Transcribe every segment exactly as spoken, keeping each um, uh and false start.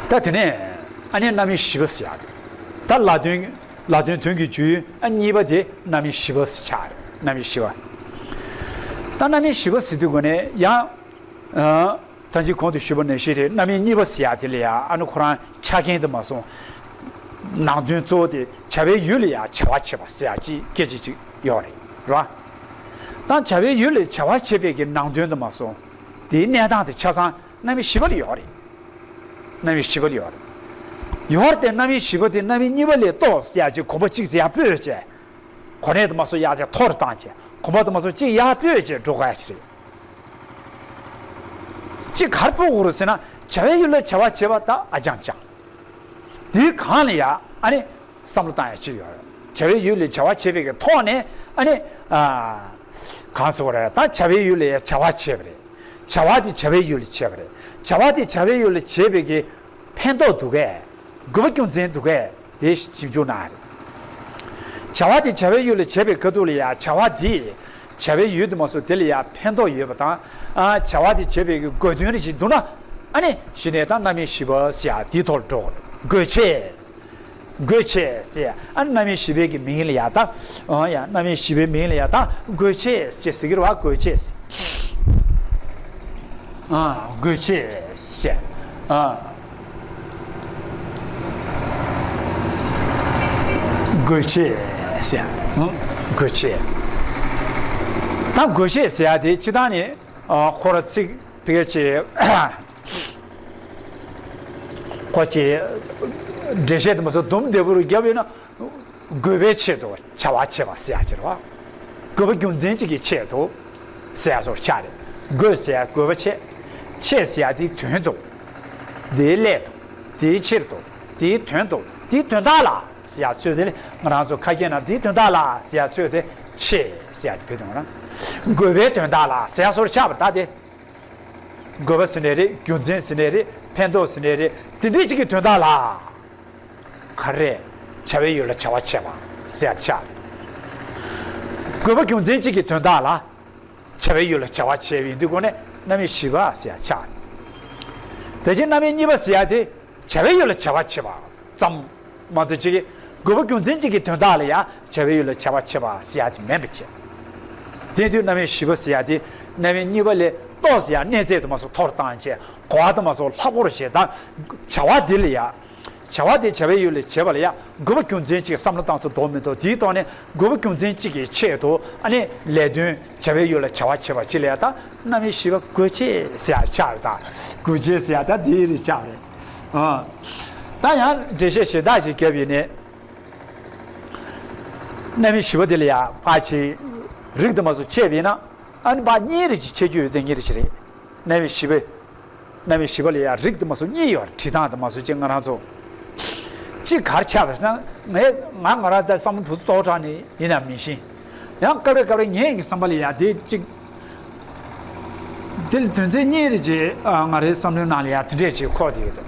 ད་དེ་ནས་ཨ་ནི་རྣམ་དབྱེ་བཞི་པ་ཟེར་ཡག་དེ། ད་ལ་དོན་ལ་དོན་དོན་གྱི་བརྗོད་ཡུལ་ཨ་གཉིས་པ་དེ་རྣམ་དབྱེ་བཞི་པ་ཆགས་རེད། རྣམ་དབྱེ་བཞི་པ། ད་རྣམ་དབྱེ་བཞི་པ་ཟེར་དུས་གོ་ནས་ཡང་། ཨ། ད་ཅི་གོང་དུ་ཞུས་པ་ནང་བཞིན་རེད། རྣམ་དབྱེ་གཉིས་པ་ཟེར་ཡག་དེ་ལ་ཡང་ཨ་ནི་ཁོ་རང་ཆ་རྐྱེན་དུ་མ་སོང་། ནང་དོན་གཙོ་བོ་དེ་བྱ་བའི་ཡུལ་ལ་ཡང་བྱ་བ་བྱེད་པ་ཟེར་ཡག་ཅིག་སྐད་ཆ་ཅིག་ཡོད་རེད། རེད་བ། ད་བྱ་བའི་ཡུལ་ལ་བྱ་བ་བྱེད་པའི་གི་ནང་དོན་དུ་མ་སོང་། དེའི་གནས་སྟངས་དེ་ཆ་ཚང་རྣམ་དབྱེ་བཞི་པ་ལ་ཡོད་རེད། རྣམ་དབྱེ་བཞི་པ་ལ་ཡོད་རེད། ཡོད་རེད་དེ་རྣམ་དབྱེ་བཞི་པ་དེ་རྣམ་དབྱེ་གཉིས་པ་ལས་ལྟོས་ཟེར་ཡག་ཅིག་གོམ་པ་གཅིག་ཟེར་ཡག་སྤོས་བྱས། གོ་གནས་དུ་མ་སོང་ཡག་ཅིག་མཐོ་རུ་བཏང་བྱས། གོམ་པ་དུ་མ་སོང་གཅིག་ཡར་སྤོས་བྱས་འགྲོ་དགོས་ཡག་ཅིག་རེད། གཅིག་ག་རེ་སྤོ་དགོས་རེད་ཟེར་ན། བྱ་བའི་ཡུལ་ལ་བྱ་བ་བྱེད་པ་ད་ཨ་ཅང་ཅང་། དེའི་སྒང་ལ་ཡ་ཨ་ནི་བསམ་བློ་བཏང་ཡ་ཅིག་ཡོད་རེད། བྱ་བའི་ཡུལ་ལ་བྱ་བ་བྱེད་པའི་གི་ཐོག་ནས་ཨ་ནི། ཨ། གང་ཟེར་དགོས་རེད། ད་བྱ་བའི་ཡུལ་ལ་ཡ་བྱ་བ་བྱེད་པ་རེད། བྱ་བ་དེ་བྱ་བའི་ཡུལ་ལ་བྱེད་པ་རེད། བྱ་བ་དེ་བྱ་བའི་ཡུལ་ལ་བྱེད་པའི་གི་ཕན་ཐོགས་འདུག་གས། དགོས་པ་རྒྱུ་མཚན་འདུག་གས། དེ་ཞིབ་འཇུག་གནང་ཡ་རེད། བྱ་བ་དེ་བྱ་བའི་ཡུལ་ལ་བྱེད་པའི་ཁ་ཐུག་ལ་ཡ་བྱ་བ་དེ་བྱ་བའི་ཡུལ་དུ་མ་སོང་དེ་ལ་ཡ་ཕན་ཐོགས་ཡོད་པ་དང་། ཨ། བྱ་བ་དེ་བྱེད་པའི་གི་དགོས་དོན་རེ་ཞིག་འདུག་ན། ཨ་ནི་གཞི་ནས་ད་རྣམ་དབྱེ་བཞི་པ་ཟེར་ཡ་དེའི་ཐོག་ལ་འགྲོ་དགོས་རེད། དགོས་ཆེད། དགོས་ཆེད་ཟེར། ཨ་ནི་རྣམ་དབྱེ་བཞི་པའི་གི་མིང་ལ་ཡ་ད། ཨ། ཡ། རྣམ་དབྱེ་བཞི་པའི་མིང་ལ་ཡ་ད་དགོས་ཆེད་ཅེས་ཟེར་གྱི་རེད་བ། དགོས་ཆེད་ཟེར། ཨ། དགོས་ཆེད་ཟེར། ཨ། དགོས་ཆེད་ཟེར། ཨ། དགོས་ཆེད། ད་དགོས་ཆེད་ཟེར་ཡ་དེ་སྤྱིར་བཏང་ནས། ཨ། ཁོ་ར་ཚིག་ཕལ་ཆེར། ཁོ་ཅིག་འགྲེལ་བཤད་དུ་མ་སོང་དུམ་བདེ་པོ་རུ་བརྒྱབ་ཡོད་ན། དགོས་པའི་ཆེད་དུ་བྱ་བ་བྱེད་པ་ཟེར་ཡག་ཅིག་རེད་བ། དགོས་པ་རྒྱུ་མཚན་གཅིག་གི་ཆེད་དུ་ཟེར་ཡག་བཟོ་འདྲ་ཆགས་རེད། དགོས་ཟེར་ཡག་དགོས་པ་བྱེད། ཆེད་ཟེར་ཡག་དེའི་དོན་དུ། དེའི་སླད་དུ། དེའི་ཕྱིར་དུ། དེའི་དོན་དུ། དེའི་དོན་དག་ལ་ཟེར་ཡག་ཚུལ་དེ་ལ་ང་རང་ཚོ་ཁ་སྐད་ནང་དེའི་དོན་དག་ལ་ཟེར་ཡག་ཚུལ་དེ་ཆེད་ཟེར་ཡག་དེ་བོད་དོན་ན། དགོས་པའི་དོན་དག་ལ་ཟེར་ཡག་བཟོ་འདྲ་ཆགས་པ་རེད་ད་དེ། དགོས་པ་ཟེར་ནའི་རེད། རྒྱུ་མཚན་ཟེར་ནའི་རེད། ཕན་ཐོགས་ཟེར་ནའི་རེད། དེ་འདྲའི་ཅིག་གི་དོན་དག་ལ། ག་རེ། བྱ་བའི་ཡུལ་ལ་བྱ་བ་བྱེད་པ་ཟེར་ཡག་ཆགས། དགོས་པ་རྒྱུ་མཚན་གཅིག་གི་དོན་དག་ལ། བྱ་བའི་ཡུལ་ལ་བྱ་བ་བྱེད་པ་ཡིན་དུས་སྒོ་ནས་རྣམ་དབྱེ་བཞི་པ་ཟེར་ཡག་ཆགས། དེ་བཞིན་རྣམ་དབྱེ་གཉིས་པ་ཟེར་ཡག་དེ། བྱ་བའི་ཡུལ་ལ་བྱ་བ་བྱེད་པ་ཙམ་མ་གཏོགས་ཅིག་གི་དགོས་པ་རྒྱུ་མཚན་གཅིག་གི་དོན་དག་ལ་ཡང་བྱ་བའི་ཡུལ་ལ་བྱ་བ་བྱེད་པ་ཟེར་ཡག་དེ་མིན་པ་བྱས། དེ་དུས་རྣམ་དབྱེ་བཞི་པ་ཟེར་ཡག་དེ་རྣམ་དབྱེ་གཉིས་པ་ལས་ལྟོས་ཟེར་ཡག་གནས་ཚད་དུ་མ་སོང་མཐོ་རུ་བཏང་བྱས། གོ་བ་དུ་མ་སོང་ལྷག་པོ་རུ་བྱས། ད་བྱ་བ་དེ་ལ་ཡང་། བྱ་བ་དེ་བྱ་བའི་ཡུལ་ལ་བྱེད་པ་ལ་ཡང་དགོས་པ་རྒྱུ་མཚན་གཅིག་བསམ་བློ་བཏང་ས་འདུག་མི་འདུག་དེའི་ཐོག་ནས་དགོས་པ་རྒྱུ་མཚན་གཅིག་གི་ཆེད་དུ་ཨ་ནི་ལས་དོན་བྱ་བའི་ཡུལ་ལ་བྱ་བ་བྱེད་པ་ཅིག་ལ་ཡང་ད་རྣམ་དབྱེ་བཞི་པ་དགོས་ཆེད་ཟེར་ཡག་ཆགས་རེད་ད། དགོས་ཆེད་ཟེར་ཡག་ད་དེའི་རིགས་ཆགས་རེད། ཨ། ད་ཡང་འགྲེལ་བཤད་གཞན་དག་ཅིག་བརྒྱབ་ཡིན་ནའི། རྣམ་དབྱེ་བཞི་པ་དེ་ལ་ཡང་ཕར་ཕྱིན་རིགས་དུ་མ་སོང་ཕྱེ་བ་ཡིན་ན། ཨ་ནི་ཕར་གཉིས་རེ་ཅིག་ཕྱེ་རྒྱུ་ཡོད་དེ་གཉིས་རེ་ཅིག་རེད། རྣམ་དབྱེ་བཞི་པ། རྣམ་དབྱེ་བཞི་པ་ལ་ཡང་རིགས་དུ་མ་སོང་གཉིས་ཡོད་རེད། བྲིས་སྟངས་དུ་མ་སོང་ཅིག་ང་རང་ཚོ། གཅིག་ག་རེ་ཆགས་པ་ཟེར་ན། ངས་ང་ང་རང་ད་བསམ་བློ་བུ་ཚོ་ལྟོགས་དྲགས་ནས་ཡིན་ནམ་མི་ཤེས། ཡང་སྐབས་རེ་སྐབས་རེ་ངའི་བསམ་པ་ལ་ཡང་དེ་གཅིག་དེ་ལ་དོན་ཚན་གཉིས་རེ་ཅིག་ཨ། ང་རའི་བསམ་བློའི་ནང་ལ་ཡང་དེ་འདྲས་ཅིག་འཁོར་བསྡད་ཡོད་དོ།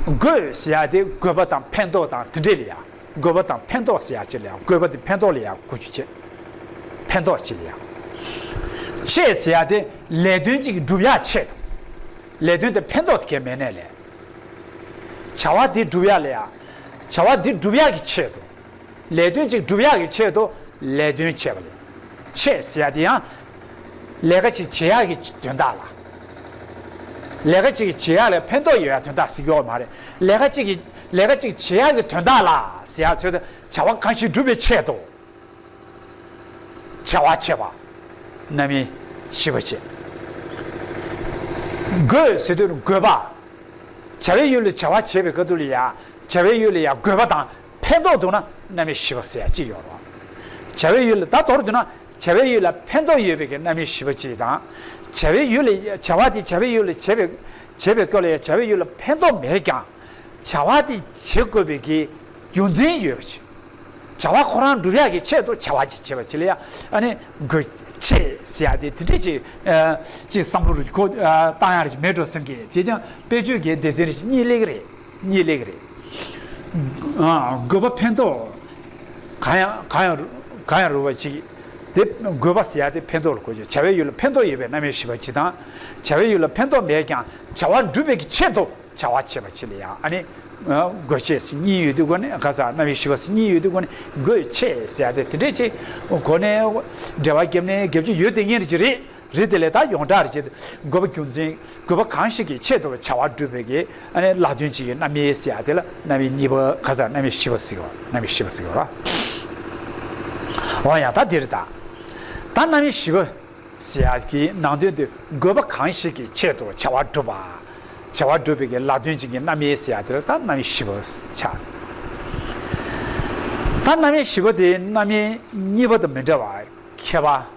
དགོས་ཟེར་ཡག་དེ་དགོས་པ་དང་ཕན་ཐོགས་དང་དེ་འདྲས་ལ་ཡང་། དགོས་པ་དང་ཕན་ཐོགས་ཟེར་ཡག་ཅིག་ལ་ཡང་། དགོས་པ་དེ་ཕན་ཐོགས་ལ་ཡང་གོ་རྒྱུ་བྱེད། ཕན་ཐོགས་ཅིག་ལ་ཡང་། ཆེད་ཟེར་ཡག་དེ་ལས་དོན་ཅིག་སྒྲུབ་ཡག་ཆེད་དུ། ལས་དོན་དེ་ཕན་ཐོགས་གང་ཡང་མེད་ནའི་ལས། བྱ་བ་དེ་སྒྲུབ་ཡག་ལ་ཡང་། བྱ་བ་དེ་སྒྲུབ་ཡག་གི་ཆེད་དུ། ལས་དོན་ཅིག་སྒྲུབ་ཡག་གི་ཆེད་དུ་ལས་དོན་བྱེད་པ་ལ་ཡང་། ཆེད་ཟེར་ཡག་དེ་ཡང་། ལས་ཀ་ཅིག་བྱེད་ཡག་གི་དོན་དག་ལ། ལས་ཀ་ཅིག་བྱེད་ཡག་ལ་ཕན་ཐོགས་ཡོད་ཡག་དོན་དག་ཟེར་གྱི་ཡོད་མ་རེད། ལས་ཀ་ཅིག་གི་ལས་ཀ་ཅིག་བྱེད་ཡག་གི་དོན་དག་ལ་ཟེར་ཡག་ཚོད་དུ་བྱ་བ་གང་ཞིག་སྒྲུབ་པའི་ཆེད་དུ། བྱ་བ་བྱེད་པ། རྣམ་དབྱེ་བཞི་པ་བྱེད། དགོས་ཟེར་དུས་དགོས་པ། བྱ་བའི་ཡུལ་ལ་བྱ་བ་བྱེད་པའི་སྐབས་དུ་ལ་ཡང་བྱ་བའི་ཡུལ་ལ་ཡང་དགོས་པ་དང་ཕན་ཐོགས་འདུག་ན་རྣམ་དབྱེ་བཞི་པ་ཟེར་ཡག་ཅིག་ཡོད་རེད། བྱ་བའི་ཡུལ་ལ་ད་མདོར་བསྡུ་ན་བྱ་བའི་ཡུལ་ལ་ཕན་ཐོགས་ཡོད་པའི་གི་རྣམ་དབྱེ་བཞི་པ་ཅིག་དང་། བྱ་བའི་ཡུལ་ལ་བྱ་བ་དེ་བྱ་བའི་ཡུལ་ལ་བྱེད་པའི་བྱེད་པའི་སྐབས་ལ་ཡང་བྱ་བའི་ཡུལ་ལ་ཕན་ཐོགས་མེད་ཀྱང་། བྱ་བ་དེ་བྱེད་དགོས་པའི་གི་རྒྱུ་མཚན་ཡོད་པ་ཅིག་བྱ་བ་ཁོ་རང་སྒྲུབ་ཡག་གི་ཆེད་དུ་བྱ་བ་ཅིག་བྱེད་པ་ཅིག་ལ་ཡང་ཨ་ནི་དགོས་ཆེད་ཟེར་ཡག་དེ་དེ་འདྲས་ཅིག་ཨ། ཅིག་བསམ་བློ་རུ་ཁོ་ཨ། བཏང་ཡག་རེ་ཅིག་མེད་འགྲོ་བསམ་གི། དེ་ཀྱང་དཔེ་བརྗོད་ཀྱི་སྡེ་ཚན་རེ་ཅིག་གཉིས་སླེབས་ཀྱི་རེད། གཉིས་སླེབས་ཀྱི་རེད། ཨ། དགོས་པ་ཕན་ཐོགས་གང་ཡང་གང་ཡང་གང་ཡང་རུང་བ་ཅིག་དེ་དགོས་པ་ཟེར་ཡག་དེ་ཕན་ཐོགས་ལ་གོ་རྒྱུ། བྱ་བའི་ཡུལ་ལ་ཕན་ཐོགས་ཡོད་པའི་རྣམ་དབྱེ་བཞི་པ་ཅིག་དང་། བྱ་བའི་ཡུལ་ལ་ཕན་ཐོགས་མེད་ཀྱང་བྱ་བ་སྒྲུབ་པའི་གི་ཆེད་དུ། བྱ་བ་བྱེད་པ་ཅིག་ལ་ཡང་ཨ་ནི། དགོས་ཆེད་ཟེར་གཉིས་ཡོད་དུས་སྒོ་ནས་ག་ས་རྣམ་དབྱེ་བཞི་པ་ཟེར་གཉིས་ཡོད་དུས་སྒོ་ནས་དགོས་ཆེད་ཟེར་ཡ་དེ་དེ་འདྲས་ཅིག་གོ་ནས་འབྲེལ་བ་བརྒྱབ་ནས་བརྒྱབ་རྒྱུ་ཡོད་དེ་ངེས་ཅིག་རེད། རེད་དེ་ལས་ད་ཡོངས་གྲགས་རེད་ཅེས་དགོས་པ་རྒྱུ་མཚན་དགོས་པ་གང་ཞིག་གི་ཆེད་དུ་བྱ་བ་སྒྲུབ་པའི་གི་ཨ་ནི་ལ་དོན་ཅིག་གི་རྣམ་དབྱེ་ཟེར་ཡ་དེ་ལ་རྣམ་དབྱེ་གཉིས་པ་ག་ས་རྣམ་དབྱེ་བཞི་པ་ཟེར་བ་རྣམ་དབྱེ་བཞི་པ་ཟེར་བ་ར། འོ་ཡ་ད་དེ་རེད་ད། ད་རྣམ་དབྱེ་བཞི་པ། ཟེར་ཡག་གི་ནང་དོན་དེ་དགོས་པ་གང་ཞིག་གི་ཆེད་དུ་བྱ་བ་སྒྲུབ་པ། བྱ་བ་སྒྲུབ་པའི་གི་ལ་དོན་ཅན་གྱི་རྣམ་དབྱེ་ཟེར་ཡག་དེ་ལ་ད་རྣམ་དབྱེ་བཞི་པ་ཆགས། ད་རྣམ་དབྱེ་བཞི་པ་དེ་རྣམ་དབྱེ་གཉིས་པ་དང་མི་འདྲ་བར་ཁྱད་པར་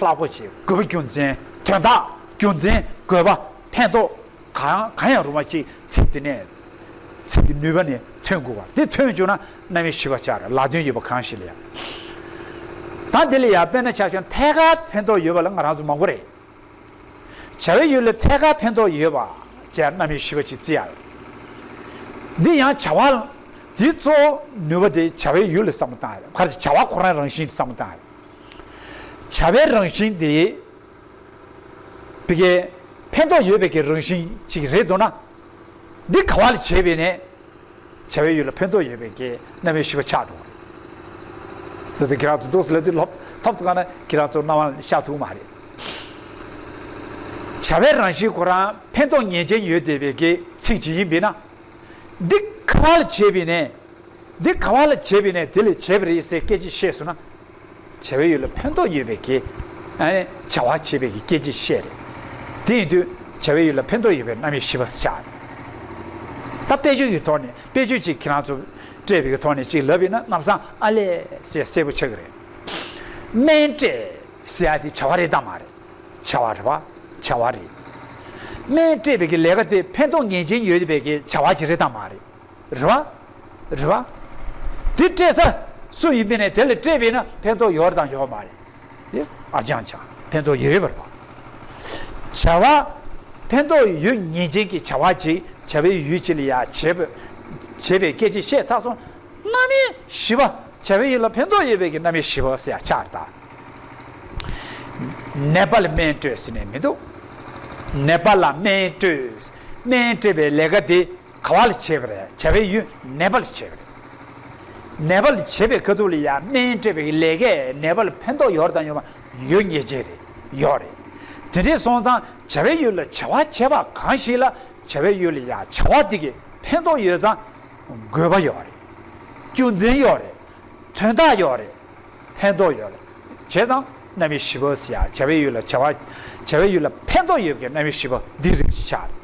ལྷག་པོ་ཆེ་དགོས་པ་རྒྱུ་མཚན་དོན་དག་རྒྱུ་མཚན་དགོས་པ་ཕན་ཐོགས། གང་གང་ཡང་རུང་བ་ཅིག་ཚིག་དེ་ནས་ཚིག་གི་ནུས་པ་ནི་ཐོན་དགོས་པ་དེ་ཐོན་བཅུག་ན་རྣམ་དབྱེ་བཞི་པ་ཆགས་རེད། ལ་དོན་ཡོད་པ་གང་ཞིག་ལ་ཡང་། ད་དེ་ལ་ཡང་དཔེར་ན་ཆ་བཞག་ན་ཐད་ཀར་ཕན་ཐོགས་ཡོད་པ་ལ་ང་རང་ཚོ་མང་པོ་རེད། བྱ་བའི་ཡུལ་ལ་ཐད་ཀར་ཕན་ཐོགས་ཡོད་པ་ཅེས་རྣམ་དབྱེ་བཞི་པ་ཅིག་བརྩི་ཡ་རེད། འདི་ཡང་བྱ་བ་ལ་འདི་གཙོ་བོ་ནུས་པ་དེ་བྱ་བའི་ཡུལ་ལ་བསམ་བློ་བཏང་ཡ་རེད། ག་རེ་བྱ་བ་ཁོ་རང་རང་བཞིན་དེ་བསམ་བློ་བཏང་ཡ་རེད། བྱ་བའི་རང་བཞིན་དེ། བི་ཀའི་ཕན་ཐོགས་ཡོད་པའི་གི་རང་བཞིན་ཅིག་རེད་འདུག་ན། འདི་ག་བ་ལ་བྱས་པས་ནས། བྱ་བའི་ཡུལ་ལ་ཕན་ཐོགས་ཡོད་པའི་གི་རྣམ་དབྱེ་བཞི་པ་ཆགས་འགྲོ། དེ་ལྟར་ཁྱེད་རང་ཚོ་འདུག་སེ་ལབ་དུས་ལོབ་ཐོབ་ཐུབ་ག་ན་ཁྱེད་རང་ཚོ་རྣ་བ་ལ་ཤར་ཐུབ་མ་རེད། བྱ་བའི་རང་བཞིན་ཁོ་རང་ཕན་ཐོགས་ངེས་ཅན་ཡོད་བསྡད་པའི་གི་ཚིག་ཅིག་ཡིན་པས་ན། འདི་ག་བ་ལ་བྱས་པས་ནས། འདི་ག་བ་ལ་བྱས་པས་ནས་དེ་ལས་བྱས་པ་རེད་ཟེར་སྐད་ཆ་བཤད་སོང་ན། བྱ་བའི་ཡུལ་ལ་ཕན་ཐོགས་ཡོད་པའི་གི། ཨ་ནི་བྱ་བ་བྱེད་པའི་གི་སྐད་ཆ་བཤད་རེད། དེ་ཡིན་དུས་བྱ་བའི་ཡུལ་ལ་ཕན་ཐོགས་ཡོད་པའི་རྣམ་དབྱེ་བཞི་པ་ཆགས་རེད། ད་དཔེ་བརྗོད་ཀྱི་ཐོག་ནས་དཔེ་བརྗོད་ཅིག་ཁྱེད་རང་ཚོ་སྤྲད་པའི་གི་ཐོག་ནས་ཅིག་ལབ་ཡིན་ན་གནམ་ས་ཨ་ལས་ཟེར་གསལ་པོ་ཆགས་ཀྱི་རེད། སྨན་སྤྲད་ཟེར་ཡ་དེ་བྱ་བ་རེད་དམ་མ་རེད། བྱ་བ་རེད་པ། བྱ་བ་རེད། སྨན་སྤྲད་པའི་གི་ལས་ཀ་དེ་ཕན་ཐོགས་ངེས་ཅན་ཡོད་པའི་གི་བྱ་བ་ཅིག་རེད་དམ་མ་རེད། རེད་པ། རེད་པ། དེ་སྤྲད་ས་སུ་ཡིན་པས་ནས་དེ་ལ་སྤྲད་པས་ན་ཕན་ཐོགས་ཡོད་རེད་དམ་ཡོད་མ་རེད། དེ་ཨ་ཅང་ཅང་ཕན་ཐོགས་ཡོད་ཡོད་པ་རེད་པ། བྱ་བ་ཕན་ཐོགས་ཡོད་ངེས་ཅན་གྱི་བྱ་བ་ཅིག་བྱ་བའི་ཡུལ་ཅིག་ལ་ཡ་བྱེད་པ་བྱེད་པའི་སྐད་ཆ་བཤད་ཚར་སོང་། རྣམ་དབྱེ་བཞི་པ་བྱ་བའི་ཡུལ་ལ་ཕན་ཐོགས་ཡོད་པའི་གི་རྣམ་དབྱེ་བཞི་པ་ཟེར་ཡ་ཆགས་རེད་ད། ནད་པ་ལ་སྨན་སྤྲོད་ཟེར་ནས་མི་འདུག་ནད་པ་ལ་སྨན་སྤྲོད། སྨན་སྤྲད་པའི་ལས་ཀ་དེ་ག་བ་ལ་བྱས་པ་རེད། བྱ་བའི་ཡུལ་ནད་པ་ལ་བྱས་པ་རེད། ནད་པ་ལ་བྱེད་པའི་ཁ་ཐུག་ལ་ཡང་སྨན་སྤྲད་པའི་ལས་ཀས་ནད་པ་ལ་ཕན་ཐོགས་ཡོད་དང་ཡོད་མ་ཡོད་ངེས་ཅན་རེད། ཡོད་རེད། དེ་འདྲས་སོང་ཙང་བྱ་བའི་ཡུལ་ལ་བྱ་བ་བྱས་པ་གང་ཞིག་ལ་བྱ་བའི་ཡུལ་ལ་ཡང་བྱ་བ་དེ་གི་ཕན་ཐོགས་ཡོད་ཙང་དགོས་པ་ཡོད་རེད། རྒྱུ་མཚན་ཡོད་རེད། དོན་དག་ཡོད་རེད། ཕན་ཐོགས་ཡོད་རེད། བྱས་ཙང་རྣམ་དབྱེ་བཞི་པ་ཟེར་ཡ་བྱ་བའི་ཡུལ་ལ་བྱ་བ། བྱ་བའི་ཡུལ་ལ་ཕན་ཐོགས་ཡོད་པའི་རྣམ་དབྱེ་བཞི་པ་འདི་རིགས་ཤིག་ཆགས་རེད།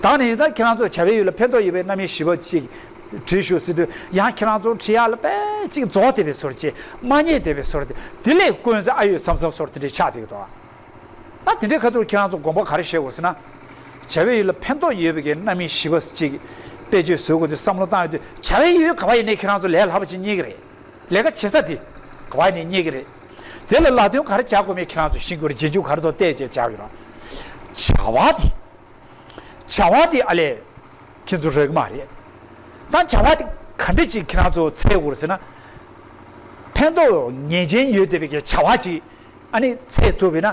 ད་ནི་ཡིན་ཙང་ཁྱེད་རང་ཚོ་བྱ་བའི་ཡུལ་ལ་ཕན་ཐོགས་ཡོད་པའི་རྣམ་དབྱེ་བཞི་པ་ཅིག་བྲིས་ཤོག་ཟེར་དུས་ཡང་ཁྱེད་རང་ཚོ་བྲིས་ཡག་ལ་དཔེ་ཅིག་རྫོགས་བསྡད་པའི་བཟོ་འདྲ་ཅིག་མ་རྙེད་བསྡད་པའི་བཟོ་འདྲ་དེ་ལས་དཀོན་ཟེར་ཨ་ཡོད་བསམ་བསམ་བཟོ་འདྲ་དེ་འདྲ་ཆགས་བསྡད་ཀྱི་འདུག་ད་དེ་འདྲའི་ཁ་ཐུག་ཁྱེད་རང་ཚོ་དགོངས་པ་ག་རེ་བཞེས་དགོས་ཟེར་ན། བྱ་བའི་ཡུལ་ལ་ཕན་ཐོགས་ཡོད་པའི་གི་རྣམ་དབྱེ་བཞི་པ་ཅིག་དཔེ་བརྗོད་བཟོ་དགོས་དུས་བསམ་བློ་བཏང་ཡོད་དུས་བྱ་བའི་ཡུལ་ག་བ་ཡིན་ནའི་ཁྱེད་རང་ཚོ་ལས་སླ་པོ་ཅིག་རྙེད་ཀྱི་རེད། ལས་ཀ་བྱེད་ས་དེ་ག་བ་ཡིན་ནའི་རྙེད་ཀྱི་རེད། དེ་ལ་ལ་དོན་ག་རེ་བྱ་དགོས་མིན་ཁྱེད་རང་ཚོ་ཤེས་དགོས་རེད། རྗེས་འཇུག་ག་རེ་འདུག་བལྟས་བྱས་བྱ་དགོས་རེད། བྱ་བ་དེ། བྱ་བ་དེ་ཨ་ལས། ཁྱེད་ཚོ་རེད་གི་མ་རེད། ད་བྱ་བ་དེ་ག་འདྲ་ཅིག་ཁྱེད་རང་ཚོ་འཚོལ་དགོས་རེད་ཟེར་ན། ཕན་ཐོགས་ངེས་ཅན་ཡོད་བསྡད་པའི་གི་བྱ་བ་ཅིག་ཨ་ནི་འཚོལ་ཐུབ་པས་ན།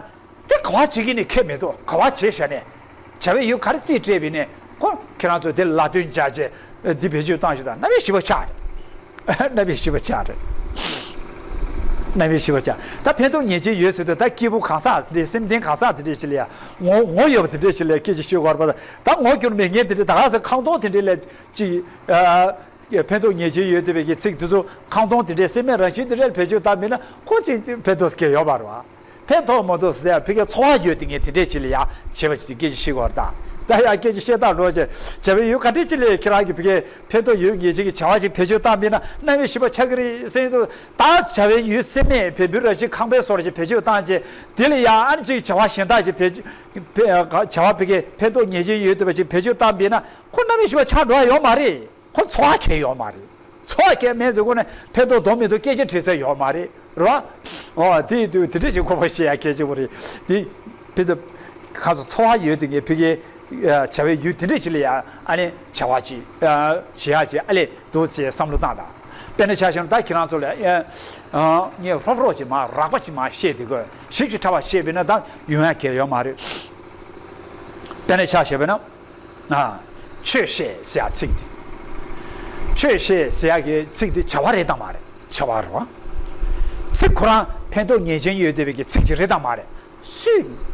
དེ་ག་བ་བྱེད་ཀྱི་ནི་ཁྱད་མི་འདུག་ག་བ་བྱེད་བྱ་ནས། བྱ་བའི་ཡུལ་ག་རེ་རྩིས་སྤྲད་པས་ནས་ཁོ་ཁྱེད་རང་ཚོ་དེ་ལ་ལ་དོན་སྦྱར་བྱས་འདི་བེད་སྤྱོད་བཏང་ཞིག་དང་རྣམ་དབྱེ་བཞི་པ་ཆགས་རེད། རྣམ་དབྱེ་བཞི་པ་ཆགས་རེད། རྣམ་དབྱེ་བཞི་པ་ཆགས། ད་ཕན་ཐོགས་ངེས་ཅན་ཡོད་ཟེར་དུས་ད་སྐྱེས་བུ་གང་ཟག་དེ་འདྲས་སེམས་ལྡན་གང་ཟག་དེ་འདྲས་ཅིག་ལ་ཡ་ངོ་ངོ་ཡོད་པ་དེ་འདྲས་ཅིག་ལ་ཡ་སྐད་ཆ་ཤོད་དགོས་རེད་པ། ད་ངོ་སྐྱོར་མེད་མཁན་དེ་འདྲས་ད་ག་ཟེ་ཁང་སྟོང་དེ་འདྲས་ལ་ཅིག་ཨ། ཕན་ཐོགས་ངེས་ཅན་ཡོད་བསྡད་པའི་གི་ཚིག་དེ་ཚོ་ཁང་སྟོང་དེ་འདྲའི་སེམས་མེད་རང་བཞིན་དེ་འདྲ་ལ་བེད་སྤྱོད་བཏང་མིན་ན་ཁོ་ཅིག་ཕན་ཐོགས་སྐྱེ་ཡོད་མ་རེད་བ། ཕན་ཐོགས་མ་ཐོགས་ཟེར་ཡ་ཕ་གིའི་འཚོ་བ་ཡོད་དེ་ངས་དེ་འདྲས་ཅིག་ལ་ཡ་བྱེད་པ་ཅིག་དེ་སྐད་ཆ་བཤད་དགོས་རེད་ད། ད་ཡ་སྐད་ཆ་བཤད་སྟངས་འགྲོ་བྱས་བྱ་བའི་ཡུལ་ག་འདྲས་ཅིག་ལ་ཁྱེད་རང་གི་ཕ་གིའི་ཕན་ཐོགས་ཡོད་ངེས་ཅན་གྱི་བྱ་བ་ཅིག་བེད་སྤྱོད་བཏང་མིན་ན་རྣམ་དབྱེ་བཞི་པ་ཆགས་ཀྱི་རེད་ཟེར་དུས་ད་བྱ་བའི་ཡུལ་སེམས་མེད་བེམ་པོའི་རང་བཞིན་ཁང་པའི་སོར་ཅིག་བེད་སྤྱོད་བཏང་བྱས་དེ་ལ་ཡ་ཨ་ནི་ཅིག་བྱ་བ་གཞན་དག་ཅིག་བེད་བྱ་བ་ཕ་གིའི་ཕན་ཐོགས་ངེས་ཅན་ཡོད་བསྡད་པ་ཅིག་བེད་སྤྱོད་བཏང་མིན་ན་ཁོ་རྣམ་དབྱེ་བཞི་པ་ཆགས་འགྲོ་ཡ་ཡོད་མ་རེད། ཁོ་འཚོ་བ་སྐྱེལ་ཡོད་མ་རེད། འཚོ་བ་སྐྱེལ་མེད་ཚེ་ཁོ་ནས་ཕན་ཐོགས་འདུག་མི་འདུག་སྐད་ཆ་དྲིས་ས་ཡོད་མ་རེད། རེད་བ། ཨོ་དེ་དུས་དེ་འདྲ་ཞིག་ཁོ་པ་བཤད་ཡ་སྐད་ཆ་བོ་རེད། དེ་ཕན་ཐོགས་ཁ་སོ་འཚོ་བ་ཡོད་དུས་ངས་ཕ་གིའི་བྱ་བའི་ཡུལ་དེ་འདྲ་ཞིག་ལ་ཡ་ཨ་ནི་བྱ་བ་ཅིག་བྱེད་ཡ་ཅིག་ཨ་ལས་འདུག་ཅེས་བསམ་བློ་བཏང་དང་། དཔེར་ན་ཆ་བཞག་ན་ད་ཁྱེད་རང་ཚོ་ལ་ངས་ཧྲོབ་ཧྲོབ་ཅིག་མ་རགས་པ་ཅིག་མ་བཤད་དེ་དགོས་ཞིབ་ཅིག་ཕྲ་བ་བཤད་པས་ན་ད་ཡོང་ཡ་གལ་ཡོད་མ་རེད། དཔེར་ན་ཆ་བཞག་པས་ན། ཨ། ཆོས་བཤད་ཟེར་ཡ་ཚིག་དེ། ཆོས་བཤད་ཟེར་ཡ་གི་ཚིག་དེ་བྱ་བ་རེད་དམ་མ་རེད། བྱ་བ་རེད་བ། ཚིག་ཁོ་རང་ཕན་ཐོགས་ངེས་ཅན་ཡོད་བསྡད་པའི་གི་ཚིག་ཅིག་རེད་དམ་མ་རེད། སུས།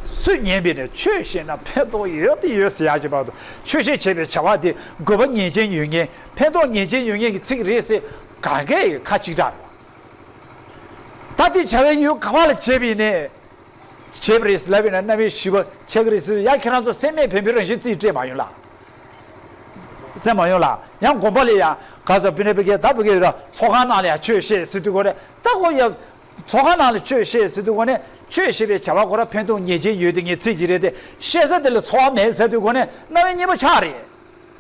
སུས་ཉན་པས་ན་ཆོས་བཤད་ན་ཕན་ཐོགས་ཡོད་དེ་ཡོད་ཟེར་ཡ་ཅིག་བར་དུ་ཆོས་བཤད་བྱས་པའི་བྱ་བ་དེ་དགོས་པ་ངེས་ཅན་ཡོད་མཁན་ཕན་ཐོགས་ངེས་ཅན་ཡོད་མཁན་གྱི་ཚིག་རེད་ཟེར་གང་གས་ཡོད་ཁ་གཅིག་གྲགས་རེད་བ། ད་དེ་བྱ་བའི་ཡུལ་ག་བ་ལ་བྱས་པ་ཡིན་ནའི། བྱས་པ་རེད་ལབ་ཡིན་ན་རྣམ་དབྱེ་བཞི་པ་ཆགས་ཀྱི་རེད་ཟེར་ཡ་ཁྱེད་རང་ཚོ་སེམས་མེད་བེམ་པོའི་རང་བཞིན་རྩིས་སྤྲད་མ་ཡོང་ལ། རྩེ་མ་ཡོང་ལ་ཡང་དགོན་པ་ལ་ཡ་ག་ས་བི་ནེ་བི་ཀེ་ད་བི་ཀེ་ར་ཚོགས་ཁང་ནང་ལ་ཡ་ཆོས་བཤད་ཟེར་དུས་གོ་རེ་ད་གོ་ཡ། ཚོགས་ཁང་ནང་ལ་ཆོས་བཤད་ཟེར་དུས་གོ་ནས་ཆོས་བཤད་པའི་བྱ་བ་གོ་ར་ཕན་ཐོགས་ངེས་ཅན་ཡོད་དེ་ངས་ཚིག་གི་རེད་དེ་བཤད་ས་དེ་ལ་ཚོགས་པ་མེད་ཟེར་དུས་གོ་ནས་རྣམ་དབྱེ་གཉིས་པ་ཆགས་རེད།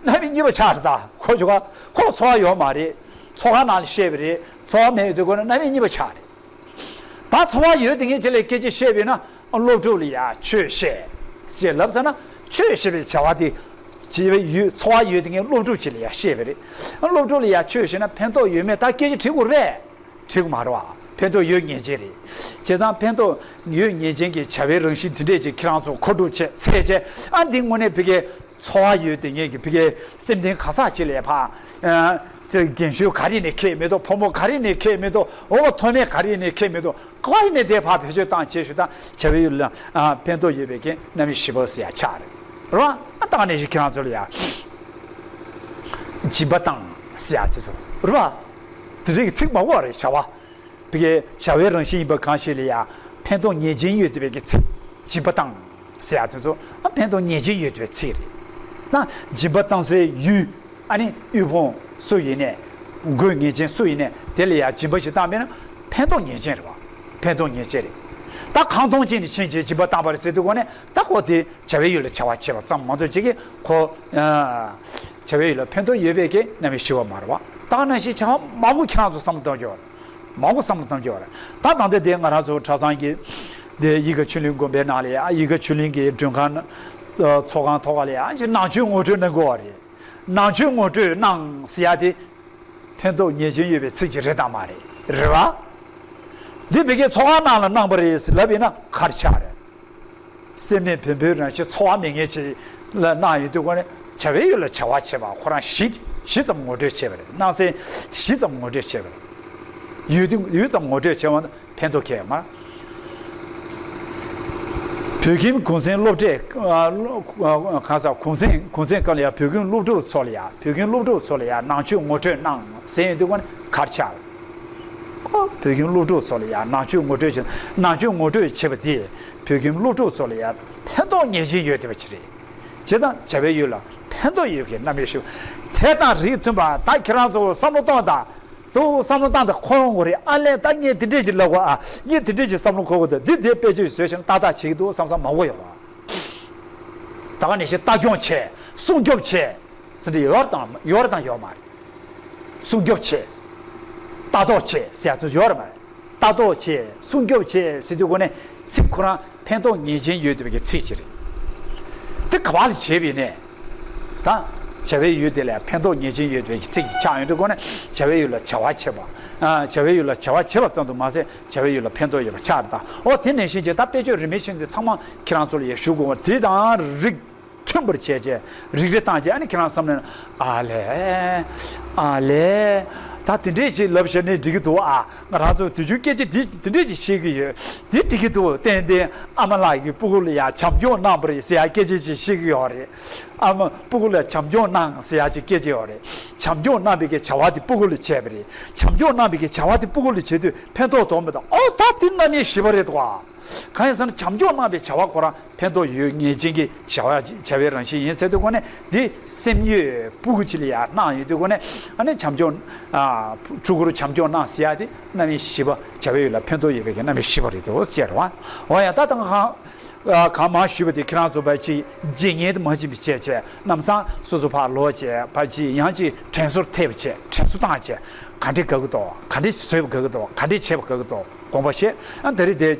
རྣམ་དབྱེ་གཉིས་པ་ཆགས་རེད་ད་ཁོ་ཆོ་ག་ཁོ་ལ་ཚོགས་པ་ཡོད་མ་རེད། ཚོགས་ཁང་ནང་ལ་བཤད་པ་རེད་ཚོགས་པ་མེད་དུས་གོ་ནས་རྣམ་དབྱེ་གཉིས་པ་ཆགས་རེད། ད་ཚོགས་པ་ཡོད་དེ་ངས་ཅི་ལས་སྐད་ཆ་བཤད་པས་ན་སློབ་ཕྲུག་ལ་ཡ་ཆོས་བཤད། ཅེས་ལབ་ཟེར་ན་ཆོས་བཤད་པའི་བྱ་བ་དེ་བྱེད་པའི་ཡུལ་ཚོགས་པ་ཡོད་དེ་ངས་སློབ་ཕྲུག་ཅིག་ལ་ཡ་བཤད་པ་རེད། སློབ་ཕྲུག་ལ་ཡ་ཆོས་བཤད་ན་ཕན་ཐོགས་ཡོད་མེད་ད་སྐད་ཆ་དྲི་དགོས་རེད། དྲི་དགོས་མ་རེད་བ། ཕན་ཐོགས་ཡོད་ངེས་ཅན་རེད། བྱས་ཙང་ཕན་ཐོགས་ཡོད་ངེས་ཅན་གྱི་བྱ་བའི་རང་བཞིན་དེ་འདྲས་ཅིག་ཁྱེད་རང་ཚོ་མཁོ་སྒྲུབ་བྱས་ཚད་བྱས་ཨ་འདི་དངོས་གནས་ཕ་གིའི་ཚོགས་པ་ཡོད་དེ་ངེད་ཀྱི་ཕ་གིའི་སེམས་ལྡན་ག་ས་ཅིག་ལས་ཕ། ཨ། དེ་རྒན་ཤོས་ག་རེ་ནས་ཁེལ་མི་འདུག་ཕོ་མོ་ག་རེ་ནས་ཁེལ་མི་འདུག་འོ་བ་མཐོ་དམན་ག་རེ་ནས་ཁེལ་མི་འདུག་ག་བ་ཡིན་ནས་དེ་ཕ་བེད་སྤྱོད་བཏང་བྱས་ཞུ་དང་བྱ་བའི་ཡུལ་ལ་ཨ་ཕན་ཐོགས་ཡོད་པའི་གི་རྣམ་དབྱེ་བཞི་པ་ཟེར་ཡ་ཆགས་རེད། རེད་བ། ཨ་ད་ག་ནས་ཞིག་ཁྱེད་རང་ཚོ་ལ་ཡ། སྦྱིན་པ་བཏང་ཟེར་ཡ་དེ་ཚོ་རེད་བ། དེ་འདྲའི་གི་ཚིག་མང་པོ་རེད་བྱ་བ། ཕ་གིའི་བྱ་བའི་རང་བཞིན་ཡིན་པ་གང་ཞིག་ལ་ཡང་ཕན་ཐོགས་ངེས་ཅན་ཡོད་བསྡད་པའི་གི་ཚིག་སྦྱིན་པ་བཏང་ཟེར་ཡ་དེ་ཚོ་ཨ་ཕན་ཐོགས་ངེས་ཅན་ཡོད་བསྡད་པའི་ཚིག་རེད། ད་སྦྱིན་པ་བཏང་སའི་ཡུལ་ཨ་ནི་དབུལ་ཕོངས་སུ་ཡིན་ནས་དགོས་ངེས་ཅན་སུ་ཡིན་ནས་དེ་ལ་ཡང་སྦྱིན་པ་ཞིག་བཏང་པས་ན་ཕན་ཐོགས་ངེས་ཅན་རེད་བ། ཕན་ཐོགས་ངེས་ཅན་རེད། ད་ཁང་སྟོང་ཅན་ནས་ཕྱིན་བྱས་སྦྱིན་པ་བཏང་པ་རེད་ཟེར་དུས་གོ་ནས་ད་ཁོ་དེ་བྱ་བའི་ཡུལ་ལ་བྱ་བ་བྱེད་པ་ཙམ་མ་གཏོགས་ཅིག་གིས་ཁོ་བྱ་བའི་ཡུལ་ལ་ཕན་ཐོགས་ཡོད་པའི་གི་རྣམ་དབྱེ་བཞི་པ་མ་རེད་བ། ད་ག་ནང་བཞིན་བྱ་བ་མང་པོ་ཁྱེད་རང་ཚོ་བསམ་བློ་གཏོང་རྒྱུ་རེད། མང་པོ་བསམ་བློ་གཏོང་རྒྱུ་རེད། ད་ད་ལྟ་དེ་ང་རང་ཚོ་གྲྭ་ཚང་གི་དེ་ཡིད་དགའ་ཆོས་གླིང་དགོན་པའི་ནང་ལ་ཡ་ཡིད་དགའ་ཆོས་གླིང་གི་མགྲོན་ཁང་ཚོགས་ཁང་ཐོག་ཁ་ལ་ཡ་ཅིག་ནང་ཆོས་ངོ་སྤྲོད་གནང་དགོས་བ་རེད། ནང་ཆོས་ངོ་སྤྲོད་གནང་ཟེར་ཡ་དེ་ཕན་ཐོགས་ངེས་ཅན་ཡོད་པའི་ཚིག་ཅིག་རེད་དམ་མ་རེད། རེད་བ། འདི་ཕ་གིའི་ཚོགས་ཁང་ནང་ལ་གནང་པ་རེད་ཟེར་ལབ་ཡིན་ན་ག་རེ་ཆགས་རེད། སེམས་མེད་བེམ་པོའི་རང་བཞིན་ཚོར་བ་མེད་མཁན་ཅིག་ལ་གནང་ཡོད་དུས་ཁོ་ནས་བྱ་བའི་ཡུལ་ལ་བྱ་བ་བྱེད་པ་ཁོ་རང་བཞི་བཞི་ཙམ་ངོ་སྤྲོད་བྱས་པ་རེད། སྣང་སེམས་བཞི་ཙམ་ངོ་སྤྲོད་བྱས་པ་རེད། ཡུལ་དུ་ཡུལ་ཙམ་ངོ་སྤྲོད་བྱས་པ་ན་ཕན་ཐོགས་ཁེལ་མ། བོད་ཁྱིམ་གུང་སེང་སློབ་གྲྭའི་གང་ཟག་གུང་སེང་གུང་སེང་སྐབས་ལ་ཡང་བོད་ཁྱིམ་སློབ་ཕྲུག་ཚོ་ལ་ཡང་བོད་ཁྱིམ་སློབ་ཕྲུག་ཚོ་ལ་ཡང་ནང་ཆོས་ངོ་སྤྲོད་གནང་ཟེར་ཡོད་དུས་ཁོ་ནས་གར་ཆགས། ཁོ་བོད་ཁྱིམ་སློབ་ཕྲུག་ཚོ་ལ་ཡང་ནང་ཆོས་ངོ་སྤྲོད་བྱེད་ནང་ཆོས་ངོ་སྤྲོད་བྱེད་པ་དེས་བོད་ཁྱིམ་སློབ་ཕྲུག་ཚོ་ལ་ཡང་ཕན་ཐོགས་ངེས་ཅན་ཡོད་བསྡད་པ་ཅིག་རེད། བྱས་ཙང་བྱ་བའི་ཡུལ་ལ་ཕན་ཐོགས་ཡོད་པའི་རྣམ་དབྱེ་ཞིག་དེ་དང་རིགས་མཐུན་པ་ད་ཁྱེད་རང་ཚོ་བསམ་བློ་གཏོང་དང་། དུ་བསམ་བློ་བཏང་དང་ཁོ་རང་ངོ་རེ་ཨ་ལས་ད་ངས་དེ་འདྲས་ཅིག་ལབ་དགོས་ཨ་ངས་དེ་འདྲས་ཅིག་བསམ་བློ་འཁོར་དགོས་ད་འདི་དེ་དཔེ་ཆ་བཟོས་ཤིང་ཏག་ཏག་བྱེད་ཀྱི་འདུག་བསམ་བསམ་མང་པོ་ཡོད་པ། ད་ག་ནས་ཤི་ལྟ་སྐྱོང་བྱས་སྲུང་སྐྱོབ་བྱས་ཟེར་འདྲ་ཡོད་དང་ཡོད་དང་ཡོད་མ་རེད། སྲུང་སྐྱོབ་བྱས། ལྟ་རྟོག་བྱས་ཟེར་ཡ་ཚོ་ཡོད་རེད་མ་རེད། ལྟ་རྟོག་བྱས་སྲུང་སྐྱོབ་བྱས་ཟེར་དུས་གོ་ནས་ཚིག་ཁོ་རང་ཕན་ཐོགས་ངེས་ཅན་ཡོད་བསྡད་པའི་ཚིག་ཅིག་རེད། དེ་ག་བ་ལ་བྱས་པ་ཡིན་ནས། ད། བྱ་བའི་ཡུལ་དེ་ལ་ཕན་ཐོགས་ངེས་ཅན་ཡོད་པའི་ཚིག་ཅིག་ཆགས་ཡོང་དུས་གོ་ནས་བྱ་བའི་ཡུལ་ལ་བྱ་བ་བྱེད་པ། བྱ་བའི་ཡུལ་ལ་བྱ་བ་བྱེད་པ་ཙམ་དུ་མ་ཟད་བྱ་བའི་ཡུལ་ལ་ཕན་ཐོགས་ཡོད་པ་ཆགས་རེད་ད། ཨོ་དེ་ནང་བཞིན་གྱི་ད་དཔེ་བརྗོད་རིན་མེད་ཆེན་དེ་ཚང་མ་ཁྱེད་རང་ཚོ་ལ་ཡང་ཞུ་དགོས་པ་དེ་དང་རིགས། མཐུན་པར་བྱས་རྗེས་རིགས་རེ་བཏང་རྗེས་ཨ་ནི་ཁྱེད་རང་བསམ་ནས་ཨ་ལས། ཨ་ལས། ད་དེ་འདྲས་ཅིག་ལབ་བྱས་ནས་འགྲིག་གི་འདུག་ཨ། ང་རང་ཚོ་དུས་རྒྱུན་སྐད་ཆ་འདི་དེ་འདྲས་ཅིག་བཤད་ཀྱི་ཡོད། འདི་འགྲིག་གི་འདུག་ཏན་ཏན་ཨ་མ་ལགས་ཀྱིས་སྤུ་གུ་ལ་ཡང་བྱམས་སྐྱོང་གནང་པ་རེད་ཟེར་ཡ་སྐད་ཆ་ཅིག་བཤད་ཀྱི་ཡོད་རེད། ཨ་མ་སྤུ་གུ་ལ་བྱམས་སྐྱོང་གནང་ཟེར་ཡ་ཅིག་སྐད་ཆ་ཡོད་རེད། བྱམས་སྐྱོང་གནང་པའི་གི་བྱ་བ་དེ་སྤུ་གུ་ལ་བྱས་པ་རེད། བྱམས་སྐྱོང་གནང་པའི་གི་བྱ་བ་དེ་སྤུ་གུ་ལ་བྱེད་དུས་ཕན་ཐོགས་འདུག་མི་འདུག་ཨོ་ད་དེ་རྣམ་དབྱེ་བཞི་པ་རེད་འདུག་ཨ། གང་ཡིན་ཟེར་ན་བྱམས་སྐྱོང་གནང་པའི་བྱ་བ་ཁོ་རང་ཕན་ཐོགས་ཡོད་ངེས་ཅན་གྱི་བྱ་བ་བྱ་བའི་རང་བཞིན་ཡིན་ཟེར་དུས་གོ་ནས་འདི་སེམས་ཡོད་སྤུ་གུ་ཅིག་ལ་ཡང་གནང་ཡོད་དུས་གོ་ནས་ཨ་ནི་བྱམས་སྐྱོང་ཕྲུ་གུར་བྱམས་སྐྱོང་གནང་ཟེར་ཡ་དེ་རྣམ་དབྱེ་བཞི་པ་བྱ་བའི་ཡུལ་ལ་ཕན་ཐོགས་ཡོད་པའི་གི་རྣམ་དབྱེ་བཞི་པ་རེད་དོ་ཟེར་བ། འོ་ཡ་ད་ད་གང་གང་མང་ཞུས་པ་དེ་ཁྱེད་རང་ཚོ་ཕར་ཅིག་བརྗེད་ངེས་དུ་མ་ཕྱིན་པ་བྱས་བྱས་ལམ་སང་སོ་སོ་ཕར་ལོག་བྱས་ཕར་ཅིག་ཡང་ཅིག་དྲན་གསོར་ཐེབས་བྱས་དྲན་གསོ་བཏང་བྱས་ག་འདྲས་དགའ་གི་འདུག་ག་འདྲས་བཟོས་པ་དགའ་གི་འདུག་ག་འདྲས་བྱས་པ་དགའ་གི་འདུག་དགོངས་པ་བཞེས། ཨ་ད་རེས་དེ་